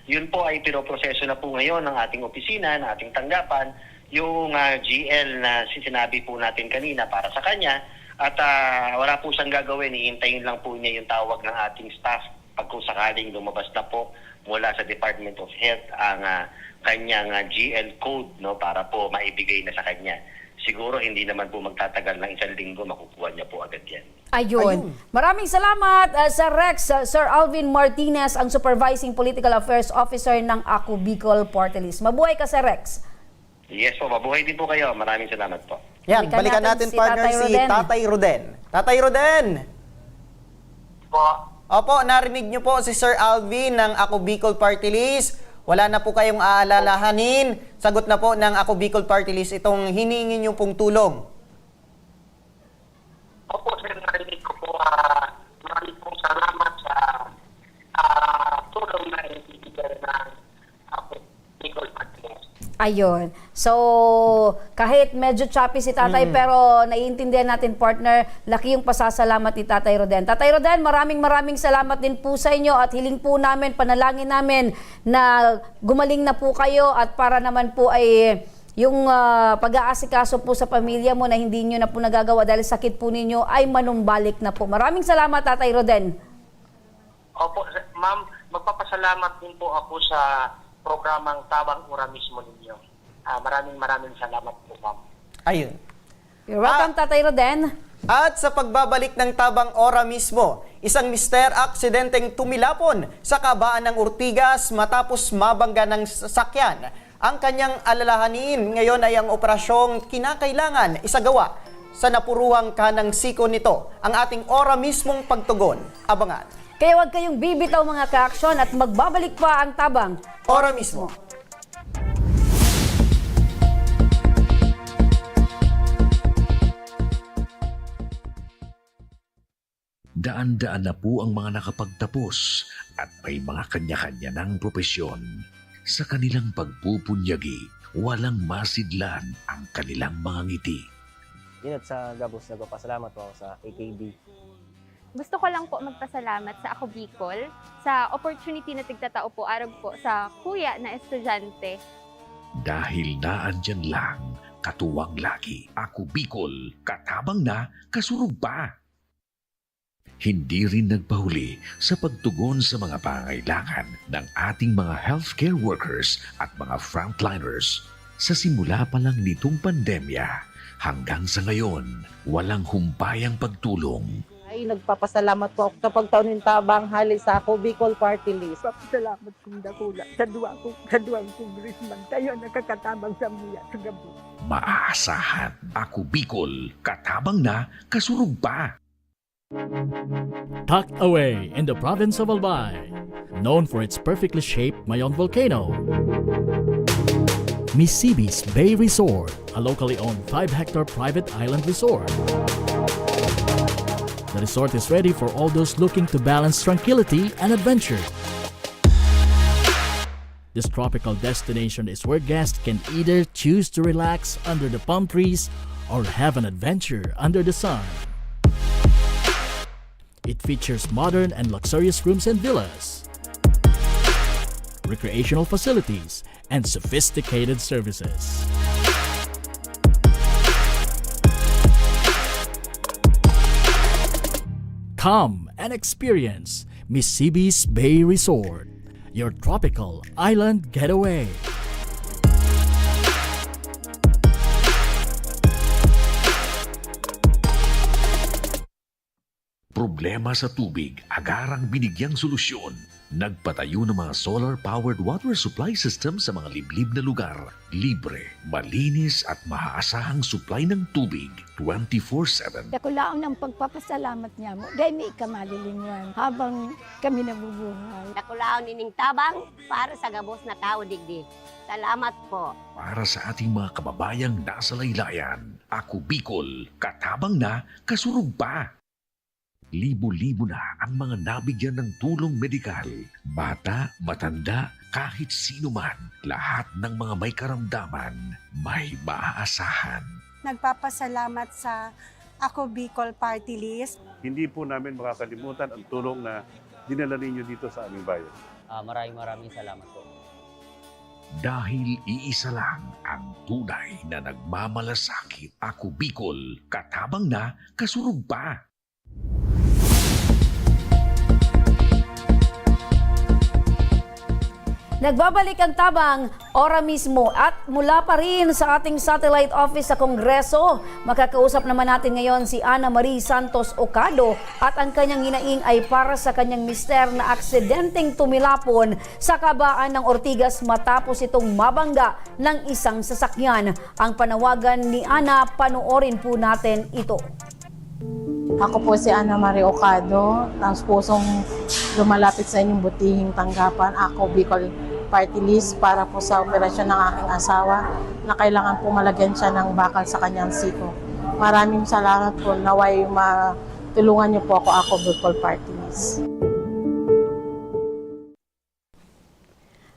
yun po ay pinoproseso na po ngayon ng ating opisina, ng ating tanggapan, yung ah, G L na si- sinabi po natin kanina para sa kanya. At ah, wala po siyang gagawin, ihintayin lang po niya yung tawag ng ating staff pag kung sakaling lumabas na po mula sa Department of Health ang ah, kanyang ah, G L code, no, para po maibigay na sa kanya. Siguro hindi naman po magtatagal ng isang linggo, makukuha niya po agad yan. Ayun. Maraming salamat, uh, Sir Rex, uh, Sir Alvin Martinez, ang Supervising Political Affairs Officer ng Ako Bicol Party List. Mabuhay ka, Sir Rex. Yes po, mabuhay din po kayo. Maraming salamat po. Yan, balikan natin, partner, si Tatay Roden. Tatay Roden! Po, Opo, narinig niyo po si Sir Alvin ng Ako Bicol Party List. Wala na po kayong aalalahanin. Sagot na po ng Ako Bicol Party List itong hiningi niyo pong tulong. Opo, sir, narinig ko po. Ah, maraming pong salamat sa ah, tulong na ibibigay ng Ako Bicol Party List. Ayun. So, kahit medyo choppy si tatay, pero naiintindihan natin, partner, laki yung pasasalamat ni Tatay Roden. Tatay Roden, maraming maraming salamat din po sa inyo at hiling po namin, panalangin namin na gumaling na po kayo at para naman po ay yung ah, pag-aasikaso po sa pamilya mo na hindi nyo na po nagagawa dahil sakit po ninyo ay manumbalik na po. Maraming salamat, Tatay Roden. Opo, sir, ma'am, magpapasalamat din po ako sa programang Tabang Ora mismo ninyo. Ah, maraming maraming salamat po, ma'am. Ayun. You're welcome, Tatay Roden. At sa pagbabalik ng Tabang Ora mismo, isang mister aksidenteng tumilapon sa kabaan ng Ortigas matapos mabangga ng sasakyan. Ang kanyang alalahanin ngayon ay ang operasyong kinakailangan isagawa sa napuruhang kanang siko nito. Ang ating Ora mismong pagtugon. Abangan. Kaya huwag kayong bibitaw, mga ka-aksyon, at magbabalik pa ang Tabang Ora mismo. Daan-daan na po ang mga nakapagtapos at may mga kanya-kanya ng propesyon. Sa kanilang pagpupunyagi, walang masidlan ang kanilang mga ngiti. Yun, at sa gabos, nagpapasalamat po ako sa A K B. Gusto ko lang po magpasalamat sa Ako Bicol sa opportunity na tigtatao po arog po sa kuya na estudyante. Dahil naandyan lang, katuwang lagi. Ako Bicol, katabang na, kasurog pa. Hindi rin nagpahuli sa pagtugon sa mga pangangailangan ng ating mga healthcare workers at mga frontliners. Sa simula pa lang nitong pandemya, hanggang sa ngayon, walang humpay ang pagtulong. Nagpapasalamat po ako sa pagtao nin tabang hali sa Ako Bicol Party List. Papasalamat kong dakula sa duwa ko, sa duwang congressman. Kayo nakakatabang sa mga sa gabi. Maaasahan. Ako Bicol, katabang na, kasurog pa. Tucked away in the province of Albay, known for its perfectly shaped Mayon volcano, Misibis Bay Resort, a locally owned five-hectare private island resort. The resort is ready for all those looking to balance tranquility and adventure. This tropical destination is where guests can either choose to relax under the palm trees or have an adventure under the sun. It features modern and luxurious rooms and villas, recreational facilities, and sophisticated services. Come and experience Misibis Bay Resort, your tropical island getaway. Problema sa tubig, agarang binigyang solusyon. Nagpatayo ng mga solar-powered water supply system sa mga liblib na lugar. Libre, malinis at maaasahang supply ng tubig twenty-four seven. Dakulaon ang pagpapasalamat niamo dahil may ika malilinwan habang kami nabubuhay. Dakulaon ining tabang para sa gabos na tawo digdi. Salamat po. Para sa ating mga kababayang nasa laylayan, Ako Bicol, katabang na, kasurog pa. Libo-libo na ang mga nabigyan ng tulong medikal. Bata, matanda, kahit sino man, lahat ng mga may karamdaman, may maaasahan. Nagpapasalamat sa Ako Bicol Party List. Hindi po namin makakalimutan ang tulong na dinala ninyo dito sa aming bayan. Ah, maraming maraming salamat po. Dahil iisa lang ang tunay na nagmamalasakit. Ako Bicol, katabang na, kasurog pa. Nagbabalik ang tabang, ora mismo at mula pa rin sa ating satellite office sa Kongreso. Makakausap naman natin ngayon si Ana Marie Santos Ocado at ang kanyang hinaing ay para sa kanyang mister na aksidenteng tumilapon sa kabaan ng Ortigas matapos itong mabangga ng isang sasakyan. Ang panawagan ni Ana, panoorin po natin ito. Ako po si Ana Marie Ocado, taos pusong lumalapit sa inyong butihing tanggapan, Ako Bicol Party List, para po sa operasyon ng aking asawa na kailangan po malagyan siya ng bakal sa kanyang siko. Maraming salamat po. Naway matulungan niyo po ako, Ako Bicol Party List.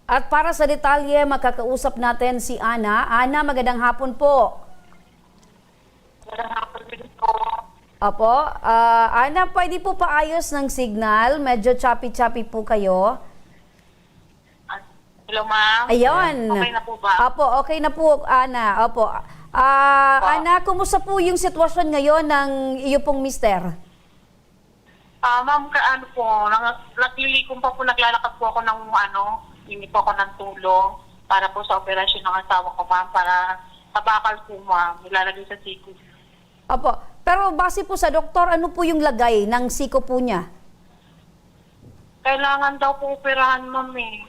At para sa detalye, makakausap natin si Ana. Ana, magandang hapon po. Magandang hapon din po. Opo. Ah, Ana, pwede po paayos ng signal? Medyo choppy-choppy po kayo. Hello, ma'am. Ayun. Okay na po ba? Opo, okay na po, Ana. Opo. Ah, Ana, kumusta po yung sitwasyon ngayon ng iyo pong mister? Ah, ma'am, ka, ano po, nang, naglilikom pa po, naglalakad po ako ng, ano, hingi po ako ng tulong para po sa operasyon ng asawa ko, ma'am, para sa bakal po, ma'am, ilalagay sa siko. Opo. Pero base po sa doktor, ano po yung lagay ng siko po niya? Kailangan daw po operahan, ma'am, eh.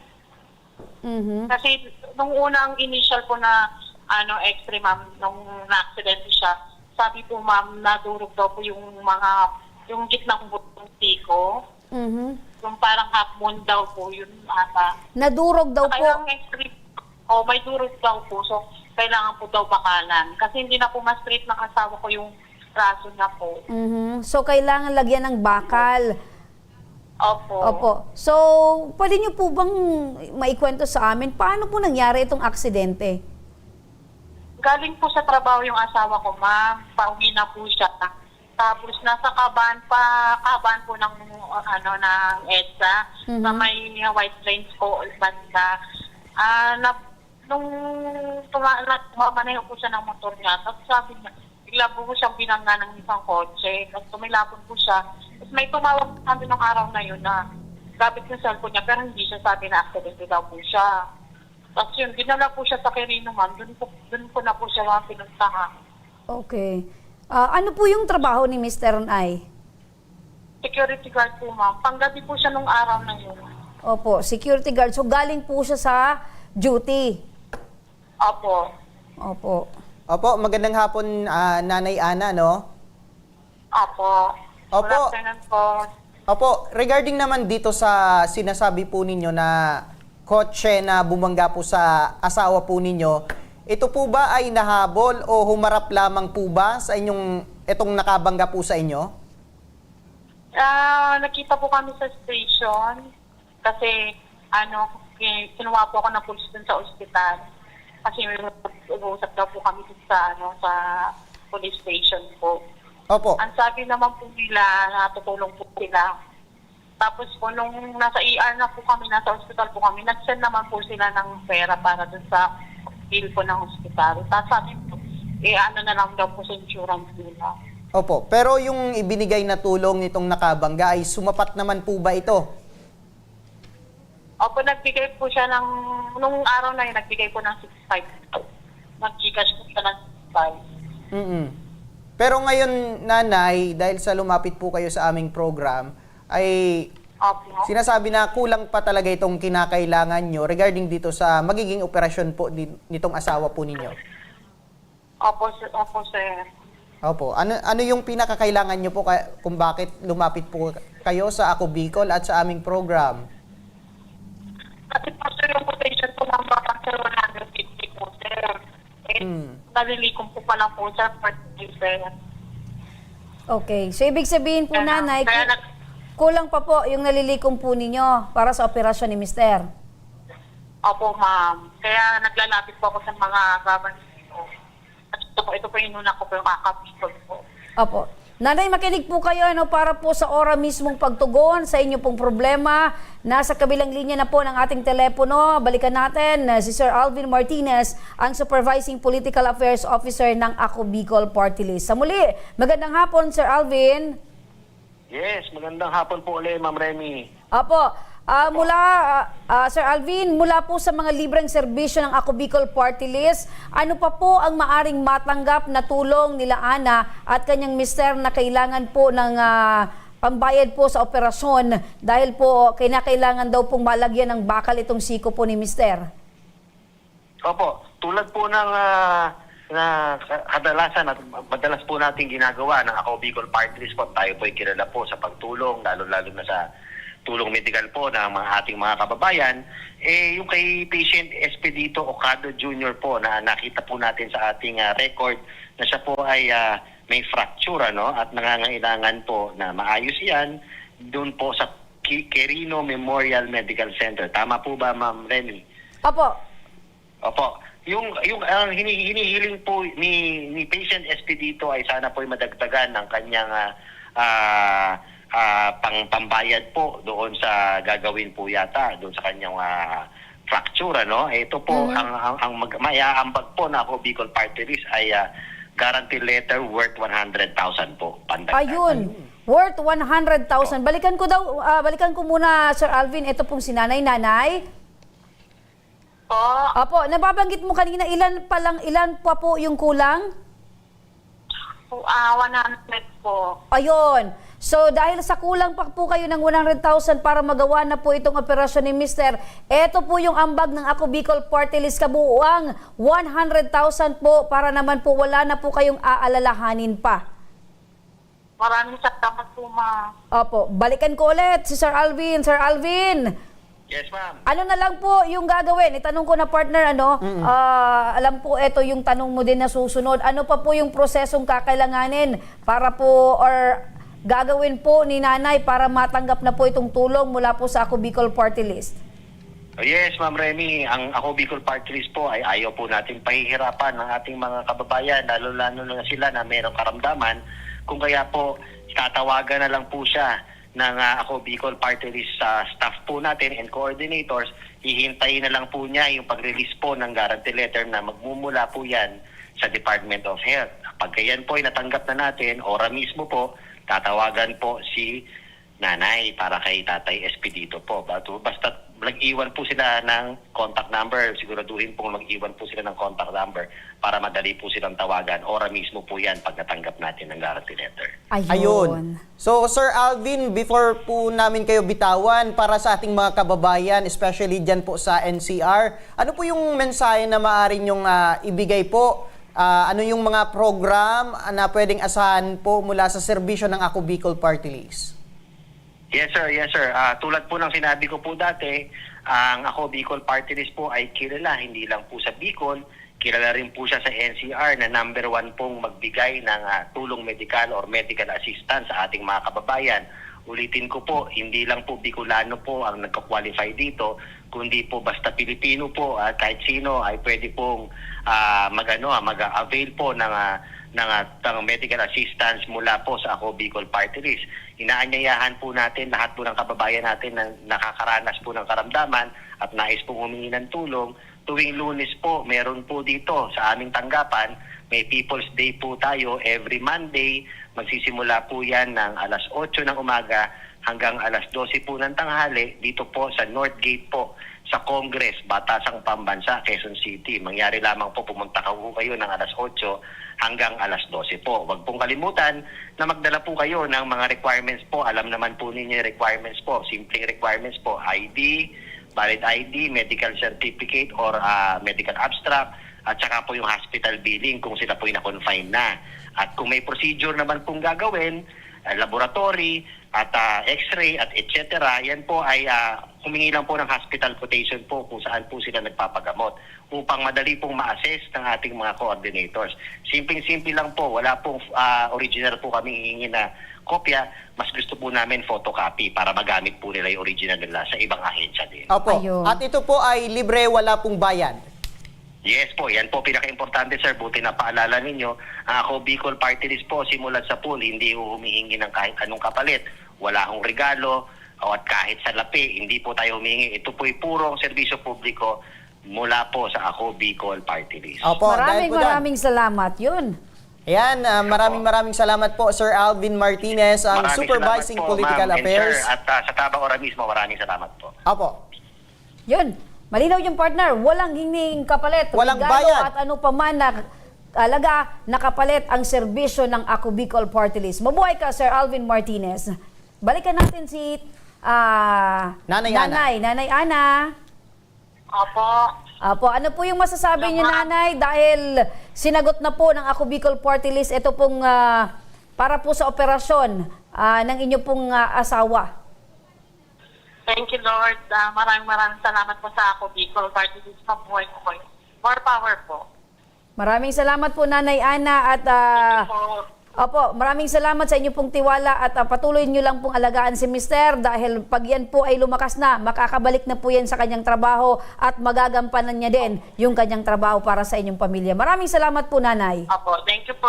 Mhm. Kasi nung una ang initial po na, ano, x-ray, ma'am, nung na-aksidente siya, sabi po, ma'am, nadurog daw po yung mga, yung gitnang buto ng siko. Mhm. Yung parang half moon daw po, yun ata. Nadurog daw po. Kailangan x-ray. Oh, may durog daw po. So, kailangan po daw bakalan. Kasi hindi na po ma-straight ng asawa ko yung braso niya po. Mhm. So, kailangan lagyan ng bakal. Opo. Opo. So, pwede niyo po bang maikwento sa amin, paano po nangyari itong aksidente? Galing po sa trabaho yung asawa ko, ma'am. Pauwi na po siya. Tapos nasa kaban pa, kaban po ng, ano, ng EDSA, Mhm. sa may White Plains po, banda. Ah, na, nung tuma, na, mamaneho po siya ng motor niya, tapos sabi niya, bigla po, po siyang binangga ng isang kotse. Tapos tumilapon po siya. Tapos may tumawag sa amin ng araw na yun na gamit yung cellphone niya, pero hindi siya sabi na aksidente daw po siya. Tapos yun, dinala po siya sa Quirino, ma'am. Doon po, doon po na po siya mga pinuntahan. Okay. Ah, ano po yung trabaho ni Mister Nay? Security guard po, ma'am. Panggabi po siya nung araw na yun. Opo, security guard. So, galing po siya sa duty. Opo. Opo. Opo, magandang hapon, ah, Nanay Ana, no? Opo. Opo. Good afternoon po. Opo, regarding naman dito sa sinasabi po ninyo na kotse na bumangga po sa asawa po ninyo, ito po ba ay nahabol o humarap lamang po ba sa inyong, itong nakabangga po sa inyo? Ah, nakita po kami sa station kasi ano, ki- kinuha po ako ng pulis dun sa ospital. Kasi may usap daw po kami dun sa ano, sa police station po. Opo. Ang sabi naman po nila, natutulong po sila. Tapos po, nung nasa E R na po kami, nasa ospital po kami, nag-send naman po sila ng pera para dun sa bill po ng ospital. Tapos sabi po, eh ano na lang daw po sa insurance nila. Opo, pero yung ibinigay na tulong nitong nakabangga ay sumapat naman po ba ito? Opo, nagbigay po siya ng, nung araw na yun, nagbigay po ng six five. Nag-Gcash po siya ng six five. Mm. Pero ngayon, Nanay, dahil sa lumapit po kayo sa aming program, ay Opo. sinasabi na kulang pa talaga itong kinakailangan nyo regarding dito sa magiging operasyon po ni- nitong asawa po ninyo. Opo, sir. Opo, sir. Opo. Ano ano yung pinakakailangan nyo po ka- kung bakit lumapit po kayo sa Ako Bicol at sa aming program? Kasi po, sir, yung quotation po ng bangka, sir, one hundred fifty po, sir. Eh, Hmm. nalilikom po pala po, sir, forty, sir. Okay. So, ibig sabihin po, Kaya na- Nanay, kaya ku- nag- kulang pa po yung nalilikom po ninyo para sa operasyon ni Mister. Opo, ma'am. Kaya naglalapit po ako sa mga government po. At ito po, ito po yung inuna ko po, yung Ako Bicol po. Opo. Nanay, makinig po kayo ano, para po sa ora mismong pagtugon sa inyo pong problema. Nasa kabilang linya na po ng ating telepono. Balikan natin, uh, si Sir Alvin Martinez, ang Supervising Political Affairs Officer ng Ako Bicol Party List. Sa muli, magandang hapon, Sir Alvin. Yes, magandang hapon po ulit, Ma'am Remy. Opo. Ah, mula, ah, ah, Sir Alvin, mula po sa mga libreng serbisyo ng Ako Bicol Party List, ano pa po ang maaring matanggap na tulong nila Ana at kanyang mister na kailangan po ng ah, pambayad po sa operasyon dahil po kinakailangan daw pong malagyan ng bakal itong siko po ni mister? Opo, tulad po ng ah, na ka- kadalasan at madalas po nating ginagawa ng Ako Bicol Party List po, tayo po ay kilala po sa pagtulong, lalo-lalo na sa tulong medikal po ng mga ating mga kababayan, eh yung kay Patient Expedito Ocado Junior po na nakita po natin sa ating ah, record na siya po ay ah, may fracture, ano, at nangangailangan po na maayos iyan doon po sa Ki- Quirino Memorial Medical Center. Tama po ba, Ma'am Remy? Opo. Opo. Yung yung ang hini, hinihiling po ni ni Patient Expedito ay sana po ay madagdagan ng kanyang ah, ah, ah, pang pambayad po doon sa gagawin po yata doon sa kanyang ah, fracture, ano. Ito po Mhm. ang ang, ang mag, maiaambag po na Ako Bicol Party List ay ah, guarantee letter worth one hundred thousand po. Pandagdag. Ayun. Worth one hundred thousand. Balikan ko daw, ah, balikan ko muna, Sir Alvin, ito pong si Nanay. Nanay? Po, Apo, nababanggit mo kanina, ilan pa lang, ilan pa po yung kulang? po, ah, one hundred po. Ayun. So, dahil sa kulang pa po kayo ng one hundred thousand para magawa na po itong operasyon ni Mister, eto po yung ambag ng Ako Bicol Party List, kabuuang one hundred thousand po para naman po wala na po kayong aalalahanin pa. Maraming salamat po, ma'am. Opo, balikan ko ulit si Sir Alvin. Sir Alvin, Yes, ma'am. ano na lang po yung gagawin? Itanong ko na, partner, ano? Mm-mm. Ah, alam po, eto yung tanong mo din na susunod. Ano pa po yung prosesong kakailanganin para po or gagawin po ni Nanay para matanggap na po itong tulong mula po sa Ako Bicol Party List? Oh, yes, Ma'am Remy, ang Ako Bicol Party List po ay ayaw po natin pahihirapan ng ating mga kababayan, lalo-lalo na sila na mayroong karamdaman. Kung kaya po, tatawagan na lang po siya ng ah, Ako Bicol Party List sa staff po natin and coordinators. Hihintayin na lang po niya yung pag-release po ng guarantee letter na magmumula po yan sa Department of Health. Pagka yan po ay natanggap na natin, ora mismo po, tatawagan po si Nanay para kay Tatay Expedito po. Bato- Basta lag- iwan po sila ng contact number. Siguraduhin pong mag-iwan po sila ng contact number para madali po silang tawagan. Ora mismo po yan pag natanggap natin ang guarantee letter. Ayun. Ayun. So, Sir Alvin, before po namin kayo bitawan, para sa ating mga kababayan, especially dyan po sa N C R, ano po yung mensahe na maaari nyong ah, ibigay po? Ah, ano yung mga program na pwedeng asahan po mula sa serbisyo ng Ako Bicol Party List? Yes, sir. Yes, sir. Ah, tulad po ng sinabi ko po dati, ang Ako Bicol Party List po ay kilala hindi lang po sa Bicol, kilala rin po siya sa N C R na number one pong magbigay ng ah, tulong medikal or medical assistance sa ating mga kababayan. Ulitin ko po, hindi lang po Bicolano po ang nagka-qualify dito, kundi po basta Pilipino po at kahit sino ay pwede pong ah, mag-ano, ah, mag-avail po ng ah, ng, ah, ng medical assistance mula po sa Ako Bicol Party List. Inaanyayahan po natin lahat po ng kababayan natin na nakakaranas po ng karamdaman at nais pong humingi ng tulong. Tuwing Lunes po, meron po dito sa aming tanggapan, may People's Day po tayo every Monday. Magsisimula po yan ng alas otso ng umaga hanggang alas dose po ng tanghali dito po sa North Gate po sa Congress, Batasang Pambansa, Quezon City. Mangyari lamang po pumunta ka po kayo ng alas otso hanggang alas dose po. Huwag pong kalimutan na magdala po kayo ng mga requirements po. Alam naman po ninyo yung requirements po. Simpleng requirements po, I D, valid I D, medical certificate or ah, medical abstract, at saka po yung hospital billing kung sila po'y na-confine na. At kung may procedure naman pong gagawin, ah, laboratory, at ah, x-ray, at et cetera, yan po ay ah, humingi lang po ng hospital quotation po kung saan po sila nagpapagamot upang madali pong ma-assess ng ating mga coordinators. Simpleng-simple lang po, wala pong ah, original po kami hihingi na kopya, mas gusto po namin photocopy para magamit po nila yung original nila sa ibang ahensya din. Opo. Ayun. At ito po ay libre, wala pong bayad. Yes po, yan po pinaka-importante, sir. Buti na paalala ninyo, ang Ako Bicol Party List po, simulat sa pool, hindi ho humihingi ng kahit anong kapalit. Wala hong regalo, o at kahit salapi, hindi po tayo humihingi. Ito po'y purong serbisyo publiko mula po sa Ako Bicol Party List. Opo, dahil Maraming po dyan. maraming salamat. Yun. Ayan, ah, maraming maraming salamat po, Sir Alvin Martinez, ang Maraming Supervising salamat po, Political Ma'am and Affairs. Sir, at ah, sa Tabang Ora mismo, maraming salamat po. Opo. Yun. Malinaw yung partner. Walang hinging kapalit, Walang regalo bayad. At ano pa man na alaga, nakapalit ang serbisyo ng Ako Bicol Party List. Mabuhay ka, Sir Alvin Martinez. Balikan natin si ah, Nanay Ana. Nanay. Nanay Ana. Opo. Apo, ano po yung masasabi niyo, Ma'am. Nanay? Dahil sinagot na po ng Ako Bicol Party List, ito pong ah, para po sa operasyon ah, ng inyo pong ah, asawa. Thank you, Lord. Ah, maraming maraming salamat po sa Ako Bicol Party List. Mabuhay po kayo. More power po. Maraming salamat po, Nanay Ana. At ah, Po. Opo, maraming salamat sa inyo pong tiwala at ah, patuloy nyo lang pong alagaan si Mister dahil pag yan po ay lumakas na, makakabalik na po yan sa kanyang trabaho at magagampanan niya din yung kanyang trabaho para sa inyong pamilya. Maraming salamat po, Nanay. Opo, thank you po.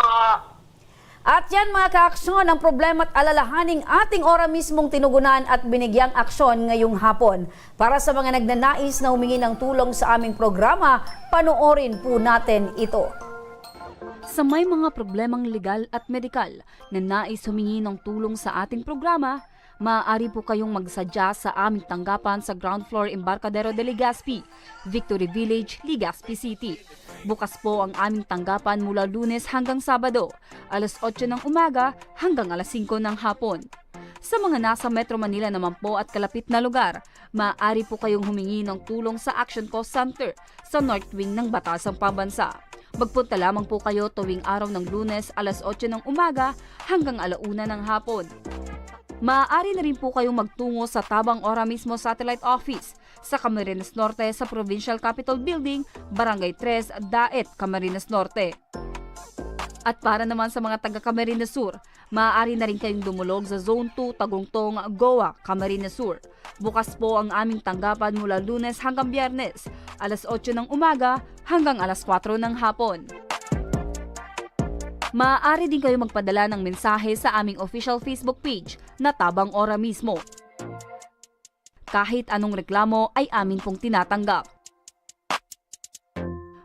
At yan, mga kaaksyon, ang problema at alalahaning ating ora mismong tinugunan at binigyang aksyon ngayong hapon. Para sa mga nagnanais na humingi ng tulong sa aming programa, panoorin po natin ito. Sa may mga problemang legal at medikal na nais humingi ng tulong sa ating programa, maaari po kayong magsadya sa aming tanggapan sa ground floor Embarcadero de Legazpi, Victory Village, Legazpi City. Bukas po ang aming tanggapan mula Lunes hanggang Sabado, alas otso ng umaga hanggang alas singko ng hapon. Sa mga nasa Metro Manila naman po at kalapit na lugar, maaari po kayong humingi ng tulong sa Action Call Center sa North Wing ng Batasang Pambansa. Magpunta lamang po kayo tuwing araw ng Lunes alas otso ng umaga hanggang ala una ng hapon. Maaari na rin po kayong magtungo sa Tabang Ora mismo Satellite Office sa Camarines Norte sa Provincial Capitol Building, Barangay tres, Daet, Camarines Norte. At para naman sa mga taga Camarines Sur, maaari na rin kayong dumulog sa Zone two, Tagungtong, Goa, Camarines Sur. Bukas po ang aming tanggapan mula Lunes hanggang Biyernes, alas otso ng umaga hanggang alas kwatro ng hapon. Maaari din kayo magpadala ng mensahe sa aming official Facebook page na Tabang Ora mismo. Kahit anong reklamo ay amin pong tinatanggap.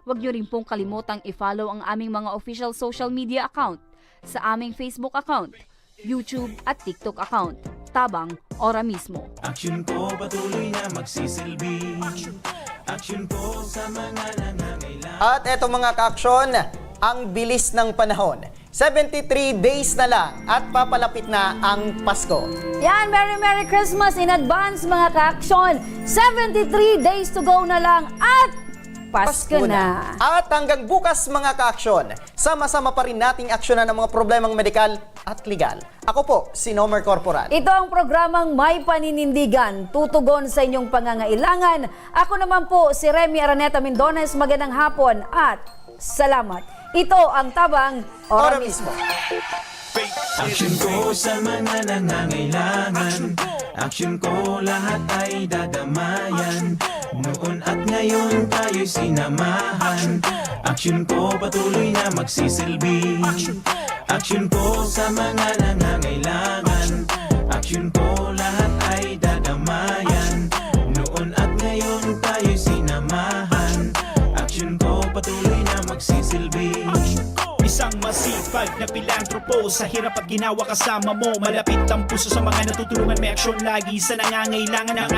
Huwag niyo rin pong kalimutang i-follow ang aming mga official social media account sa aming Facebook account, YouTube at TikTok account. Tabang, ora mismo. Action ko patuloy na magsisilbi. Action ko sa mga nangangailangan. At eto mga ka-aksyon, ang bilis ng panahon. Seventy-three days na lang at papalapit na ang Pasko. Yan, Merry Merry Christmas in advance mga ka-aksyon. Seventy-three days to go na lang at Pasko na. At hanggang bukas mga ka-aksyon, sama-sama pa rin nating aksyonan ang mga problemang medikal at legal. Ako po, si Nomer Corporal. Ito ang programang May Paninindigan, tutugon sa inyong pangangailangan. Ako naman po, si Remy Araneta Mindones. Magandang hapon at salamat. Ito ang Tabang Ora Ora Mismo. mismo. Action ko sa mga nangangailangan. Action ko lahat ay dadamayan. Noon at ngayon tayo'y sinamahan. Action ko patuloy na magsisilbi. Action ko sa mga nangangailangan. Action ko lahat ay dadamayan. Noon at ngayon tayo'y sinamahan. Action ko patuloy na magsisilbi. Isang masipag na pilantropo. Sa hirap at ginawa kasama mo. Malapit ang puso sa mga natutulungan. May aksyon lagi sa nangangailangan ng